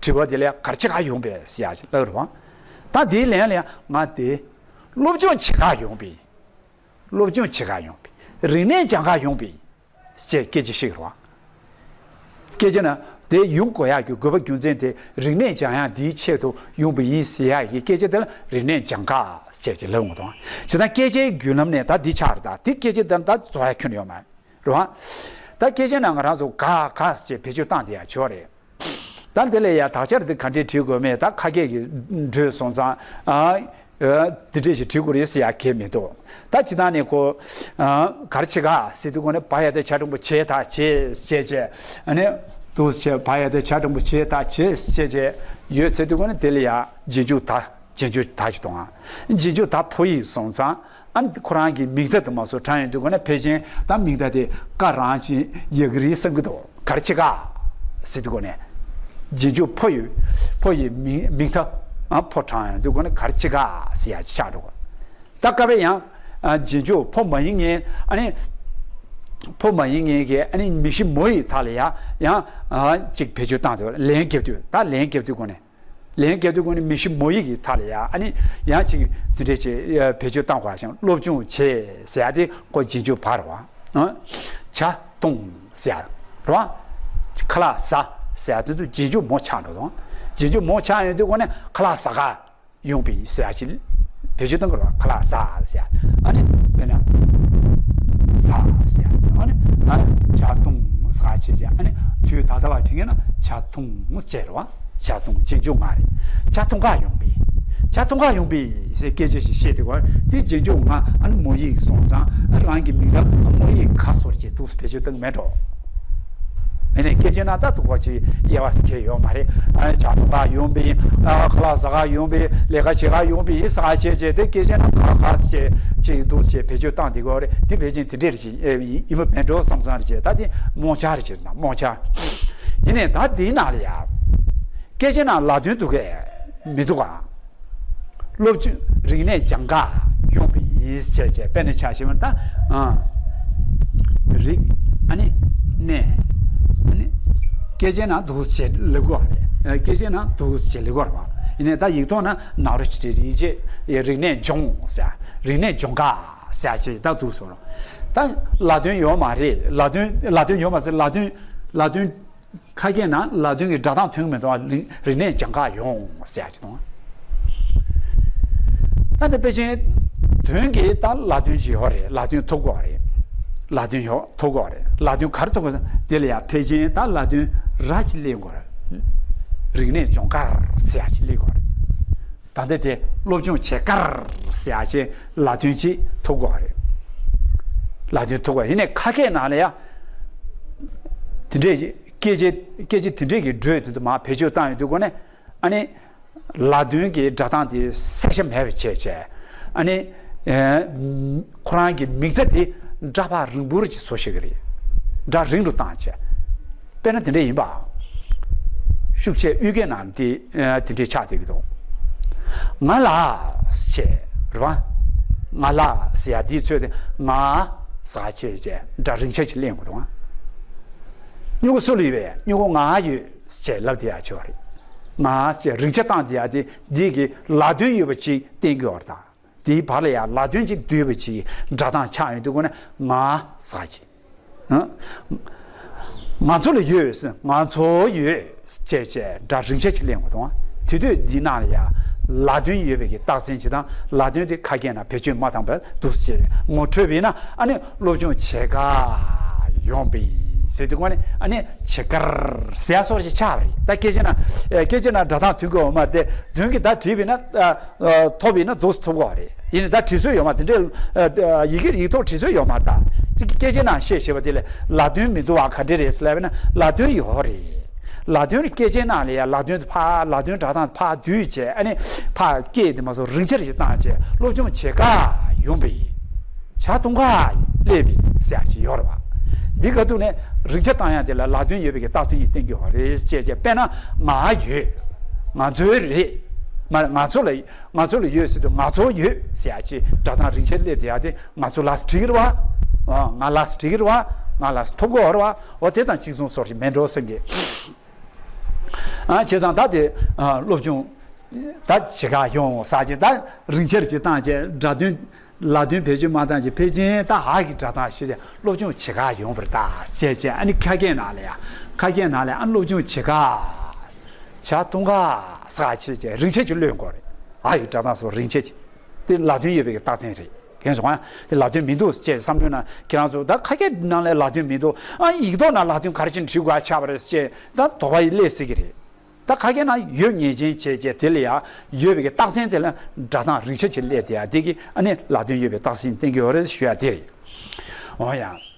དྲི་བ་དེ་ལ་ག་རེ་བྱེད་ག་ཡོང་པས་ཟེར་ཡ་ཅིག་ལབ་རེད་བ། ད་དེའི་ལན་ལ་ཡང་ང་དེ་སློབ་སྦྱོང་བྱེད་ག་ཡོང་པས། སློབ་སྦྱོང་བྱེད་ག་ཡོང་པས། རིག་གནས་སྦྱང་ག་ཡོང་པས། ཅེས་སྐད་ཆ་བཤད་རོགས། སྐད་ཆ་ན་དེ་ཡོང་དགོས་ཡག་གི་དགོས་པ་རྒྱུ་མཚན་དེ་རིག་གནས་སྦྱང་ཡག་འདིའི་ཆེད་དུ་ཡོང་པ་ཡིན་ཟེར་ཡག་གི་སྐད་ཆ་དེ་ལ་རིག་གནས་སྦྱང་ག་ཅེས་ཀྱི་ལབ་འོང་དང་། ཇི་ལྟར་སྐད་ཆའི་བརྒྱུད་ལམ་ནས་ད་འདི་ཆགས་རེད། ད་དེ་སྐད་ཆ་དེ་ད་རྫོགས་ཡག་ཁྱོན་ཡོད་མ་རེད་བ། ད་སྐད་ཆ་ན་ང་རང་ཚོ་ག་ག་ཅེས་བེད་སྤྱོད་བཏང་བསྡད་ཡག་ཆོག་རེད། ད་དེ་ལས་ཡ་དག་ཆར་དེ་ག་འདྲས་བྲིས་དགོས་མེད། ད་ཁ་སྐད་ཀྱི་འགྲོས་སོང་ཙང་ཨ། ཨ། དེ་འདྲས་ཞིག་བྲིས་དགོས་རེད་ཟེར་ཡ་གལ་མི་འདུག་ད་ཇི་ལྟར་ནས་ཁོ། ཨ། ག་རེ་བྱེད་ག་ཟེར་དུས་ཁོ་ནས་བ་ཡ་བཏགས་བྱ་འགྲེང་བུ་བྱེད་ད་བྱེད་བྱེད་བྱེད། ཨ་ནི། འདུག་བྱེད་བ་ཡ་བཏགས་བྱ་འགྲེང་བུ་བྱེད་ད་བྱེད་བྱེད་བྱེད། ཡོད་ཟེར་དུས་ཁོ་ནས་དེ་ལ་ཡ་རྗེས་འཇུག་ད། རྗེས་འཇུག་ད་ཅིག་གཏོང་ཨ། རྗེས་འཇུག་ད་ཕོ་ཡིག་སོང་ཙང་། ཨ་ནི་ཁོ་རང་གི་མིང་མཐའ་དུ་མ་སོ་དྲངས་ཡོང་དུས་ཁོ་ན་ཕལ་ཆེར་ད་མིང་མཐའ་དེ་ཀ་རང་ཅིག་ཡོད་ཀྱི་རེད་བསམ་གྱི་འདུག་ག་རེ་བྱེད་ག་ཟེར་དུས་ཁོ་ནས། རྗེས་འཇུག་ཕོ་ཡོད། ཕོ་ཡི་མིང་མིང་མཐའ། ཨ། ཕོ་དྲངས་ཡོང་དུས་ཁོ་ན་ག་རེ་བྱེད་ག་ཟེར་ཡ་ཅིག་ཆགས་འགྲོ་གི། ད་སྐབས་རེ་ཡང་། ཨ། རྗེས་འཇུག་ཕོ་མ་ཡིན་མཁན། ཨ་ནི། ཕོ་མ་ཡིན་མཁན་གྱི་ཨ་ནི་མིང་གཞི་མོ་ཡི་མཐའ་ལ་ཡ་ཡང་། ཨ། ཅིག་བེད་སྤྱོད་བཏང་དུས་ལན་རྒྱབ་དུས་ད་ལན་རྒྱབ་དུས་ཁོ་ནས། ལན་རྒྱབ་དུས་ཁོ་ནས་མིང་གཞི་མོ་ཡིག་གི་མཐའ་ལ་ཡ་ཨ་ནི་ཡང་ཅིག་དེ་འདྲས་ཅིག་བེད་སྤྱོད་བཏང་དགོས་ཤིང་སློབ་སྦྱོང་བྱེད་ཟེར་ཡ་དེ་ཁོ་རྗེས་འཇུག་བ་རེད་བ། ཨ། བྱ་བཏུང་ཟེར་ཡ་རེད་བ། ཁ་ལག་ཟ་ཟེར་ཡ་དེ་ཚོ་རྗེས་འཇུག་མོ་ཆགས་འགྲོ་དང་། རྗེས་འཇུག་མོ་ཆགས་ཡོང་དུས་ཁོ་ནས་ཁ་ལག་ཟ་ག་ཡོང་པའི་ཟེར་ཡ་ཅིག་བེད་སྤྱོད་གཏོང་གི་རེད་བ། ཁ་ལག་ཟ་ཟེར་ཡ། ཨ་ནི་དཔེར་ན་ཟ་ཟེར་ཡ་ཅིག་ཨ་ནི་ཨ་བྱ་བཏུང་ཟ་བྱེད་ཅིག་ཨ་ནི་དུས་ད་ལྟ་བ་དྲན་གྱི་ན་བྱ་བཏུང་ཟེར་རེད་བ། བྱ་བཏུང་རྗེས་འཇུག་ང་རེད། བྱ་བཏུང་ག་ཡོང་པས། བྱ་བཏུང་ག་ཡོང་པས་ཟེར་སྐད་ཆ་ཞིག་བཤད་དུས་བར་དེ་རྗེས་འཇུག་ང་ཨ་ནི་མོ་ཡིག་སོང་ཙང་ཨ་རང་གི་མིང་ད་མོ་ཡིག་ག་སོར་གྱི་འདུག་བེད་སྤྱོད་བཏང་མེད་འགྲོ། ཨ་ནི་སྐད་ཆ་ན་ད་འདུག་པ་ཅིག་དབྱེ་བ་ཟེར་མཁན་ཡོད་མ་རེད། ཨ་ནི་བྱ་བཏུང་ག་ཡོང་པས། ཨ་ཁ་ལག་ཟ་ག་ཡོང་པས། ལས་ཀ་བྱེད་ག་ཡོང་པས་ཟ་བྱེད་བྱེད་དེ་སྐད་ཆ་ན་ག་ག་ཟེར་ཅིག་འདུག་ཅེས་བེད་སྤྱོད་བཏང་བསྡད་ཀྱི་ཡོད་རེད། དེ་ཕལ་ཆེར་དེ་འདྲས་རེད་ཅེས་ཡིན་པ་མེད་འགྲོ་བསམ་བསམ་རེད་ཅེས། ད་དེ་རྨོངས་འཆར་རེད་ཅེས་དང་རྨོངས་འཆར། ཡིན་ནའི་ད་དེའི་ནང་ལ་ཡ། སྐད་ཆ་ནང་ལ་དོན་འདུག་གས་མི་འདུག་ག་སློབ་སྦྱོང་རིག་གནས་སྦྱང་ག་ཡོང་པ་ཡིན་ཟེར་བྱས་དཔེར་ན་ཆ་བཞག་པ་ན་ད། ཨ། རིག་ཨ་ནི་གནས། ཨ་ནི་སྐད་ཆའི་ནང་འདུག་ཟེར་ལབ་དགོས་རེད། སྐད་ཆའི་ནང་འདུག་ཟེར་ལབ་དགོས་རེད་བ། ཡིན་ནའི་ད་ཡིག་ཐོག་ན་ནཱ་རོ་ཅི་ཏྲའི་རིག་བྱེད་རིག་གནས་སྦྱོང་ཟེར། རིག་གནས་སྦྱོང་ག་ཟེར་བྱས་ད་འདུག་ཟེར་རོ། ད་ལ་དོན་ཡོད་མ་རེད། ལ་དོན་ལ་དོན་ཡོད་མ་ཟེར། ལ་དོན་ལ་དོན། ཁ་སྐད་ནང་ལ་དོན་གྱི་སྒྲ་གདངས་ཐོན་གྱི་མི་འདུག་བ། རིག་རིག་གནས་སྦྱང་ག་ཡོང་ཟེར་ཡ་ཅིག་དང་། ད་ལྟ་དཔེ་ཅན་དོན་གྱི་ད་ལ་དོན་ཅིག་ཡོད་རེད། ལ་དོན་ཐོབ་དགོས་རེད། ལ་དོན་ཡོད་ཐོབ་དགོས་རེད། ལ་དོན་ག་རེ་ཐོབ་དགོས་དེ་ལ་ཡ་ཕལ་ཆེར་ད་ལ་དོན་ར་ཅིག་སླེབས་དགོས་རེད། རིག་གནས་སྦྱོང་ག་ཟེར་ཡ་ཅིག་སླེབས་དགོས་རེད། ད་ལྟ་དེ་སློབ་སྦྱོང་བྱེད་ག་ཟེར་ཡ་ཅིག་ལ་དོན་ཅིག་ཐོབ་དགོས་རེད། ལ་དོན་ཐོབ་དགོས། ཡིན་ནའི་ཁ་སྐད་ནང་ལ་ཡ་དེ་འདྲས་སྐད་ཆ་སྐད་ཆ་དེ་འདྲས་ཀྱི་འགྲོས་དེ་ཚོ་མར་བེད་སྤྱོད་བཏང་ཡོང་དུས་ཁོ་ནས་ཨ་ནི་ལ་དོན་གྱི་སྒྲ་གདངས་དེ་གསལ་ཆ་མེད་པ་བྱས་བྱས་ཨ་ནི་ཁོ་རང་གི་མིང་བརྡ་དེ་སྒྲ་ཕར་རིང་པོར་ཅིག་བཟོ་ཤེས་ཀྱི་རེད། སྒྲ་རིང་རུ་བཏང་བྱས། དཔེར་ན་དེ་འདྲས་ཡིན་པ། ཤུགས་ཆེ་དབུས་སྐད་ནང་དེ་དེ་འདྲས་ཆགས་བསྡད་ཀྱི་འདུག་ང་ལ་ཟེར་བྱས་རེད་བ། ང་ལ་ཟེར་ཡ་དེའི་ཚོད་དེ་ང་ཟེར་བྱས་བྱས་སྒྲ་རིང་ཆ་ཅིག་ལེན་དགོས་འདུག་ཨ། སྨྱུ་གུ་སུ་ལ་ཡོད་པས། སྨྱུ་གུ་ང་ཡོད་ཅེས་ལབ་དེ་ཡག་ཆོག་རེད། ང་ཞེས་རིང་ཆ་བཏང་དེ་ཡག་དེ་འདི་གི་ལ་དོན་ཡོད་པ་ཅིག་བསྟན་གྱི་ཡོད་རེད་ད། དེའི་བར་ལ་ཡང་ལ་དོན་ཅིག་བསྡུས་པ་ཅིག་སྒྲ་གདངས་ཆགས་ཡོང་དུས་ཁོ་ན་ང་ཟེར་ཅིག་ང་ཚོ་ལ་ཡོད་ཟེར་ང་ཚོ་ཡོད་ཅེས་བྱས་སྒྲ་རིང་ཆ་ཅིག་ལེན་དགོས་དང་། དེ་དུས་འདི་ནང་ལ་ཡང་ལ་དོན་ཡོད་པའི་གི་རྟགས་མཚན་ཅིག་དང་ལ་དོན་དེ་ཁ་སྐད་ནང་བེད་སྤྱོད་མ་བཏང་བར་འདུག་ཅེས་ངོ་འཕྲོད་པས་ན་ཨ་ནི། སློབ་སྦྱོང་བྱེད་ག་ཡོང་པས་ཟེར་དུས་ཁོ་ནས་ཨ་ནི་བྱེད་གར་ཟེར་ཡ་སོགས་ཞིག་ཆགས་པ་རེད། ད་སྐད་ཆ་ན་སྐད་ཆ་ན་སྒྲ་གདངས་ཐོན་གྱི་ཡོད་མ་རེད་དེ་དོན་གྱི་ད་བྲིས་པས་ན་ཐོབ་པས་ན་འདུག་ཐོབ་གོ་རེད། ཡིན་ནའི་ད་བྲིས་སྲོལ་ཡོད་མ་དེ་འདྲའི་ཡི་གེ་ཡིག་ཐོག་བྲིས་སྲོལ་ཡོད་མ་རེད། ད་ཅིག་སྐད་ཆ་ན་བཤད་ཤེས་པ་དེ་ལས་ལ་དོན་མི་འདུག་བ་ག་འདྲ་རེད་ཟེར་ལབ་པས་ན་ལ་དོན་ཡོད་རེད། ལ་དོན་སྐད་ཆའི་ནང་ལ་ཡང་ལ་དོན་དེ་ཕར་ལ་དོན་སྒྲ་གདངས་ཕར་བསྡུས་བྱས་ཨ་ནི་ཕར་སྐད་དེ་མ་སོང་རིང་ཆ་རེ་བཏང་བྱས་སློབ་སྦྱོང་བྱེད་ག་ ཡོང་པས། བྱ་ཐུང་ཀ་སླེབས་པས་ཟེར་ཡ་ཞིག་ཡོད་རེད་བ། འདི་ག་དུས་ནས་རིང་ཆ་བཏང་ཡ་དེ་ལ་ལ་དོན་ཡོད་པའི་གི་རྟགས་མཚན་ཞིག་བསྟན་གྱི་ཡོད་རེད་ཅེས་བྱས། དཔེར་ན་ང་ཡོད། ང་ཚོའི་རེད། མ་རེད། ང་ཚོ་ལ་ང་ཚོ་ལ་ཡོད་ཟེར་དུས་ང་ཚོ་ཡོད་ཟེར་ཡ་ཅིག་སྒྲ་གདངས་རིང་ཆ་སླེབས་བསྡད་ཡ་དེ་ང་ཚོ་ལ་སོགས་འགྲིག་གི་རེད་བ། ང་ལ་སོགས་འགྲིག་གི་རེད་བ། ང་ལ་སོགས་ཐོབ་གི་ཡོད་རེད་བ། འོ་དེ་དང་གཅིག་མཚུངས་བཟོ་འདྲ་ཞིག་མེད་འགྲོ་བསམ་གི། ཨ་བྱས་ཙང་ད་དེ་ཨ་སློབ་སྦྱོང་ད་བྱེད་ག་ཡོང་ཟེར་གྱི། ད་རིང་ཆ་ཅིག་བཏང་བྱས་སྒྲ་དོན་ལ་དོན་བེད་སྤྱོད་མ་བཏང་བྱས་ཕལ་ཆེར་ད་འ་གི་སྒྲ་གདངས་ཤེས་བྱས་སློབ་སྦྱོང་བྱེད་ག་ཡོང་བ་རེད་ད་ཟེར་བྱས། ཨ་ནི་ཁ་སྐད་ནང་ལ་ཡ། ཁ་སྐད་ནང་ལ་ཨ་སློབ་སྦྱོང་བྱེད་ག། བྱ་ཐུང་ཀ་ཟེར་བྱས་བྱས་རིང་ཆ་ཅིག་ལོན་དགོས་རེད། འ་གི་སྒྲ་གདངས་སོགས་རིང་ཆ་ཅིག་དེ་ལ་དོན་ཡོད་པའི་རྟགས་མཚན་རེད། ཡིན་སོང་ཨ། དེ་ལ་དོན་མི་འདུག་ཅེས་བསམ་བློ་ན་ཁྱེད་རང་ཚོ་ད་ཁ་སྐད་ནང་ལ་ལ་དོན་མི་འདུག་ཨ། ཡིག་ཐོག་ན་ལ་དོན་ག་རེ་བྱས་ནས་བྲིས་དགོས་ཆགས་པ་རེད་ཅེས་ད་དོགས་པ་ཡི་སླེབས་སྲིད་ཀྱི་རེད། ད་ཁ་སྐད་ན་ཡོད་ངེས་ཅན་བྱས་བྱས་དེ་ལ་ཡ་ཡོད་པའི་རྟགས་མཚན་དེ་ལ་སྒྲ་གདངས་རིང་ཆ་ཅིག་སླེབས་བསྡད་ཡ་དེ་གིས་ཨ་ནི་ལ་དོན་ཡོད་པའི་རྟགས་མཚན་བསྟན་གྱི་ཡོད་རེད་ཞུ་ཡ་དེ་རེད། འོ་ཡ།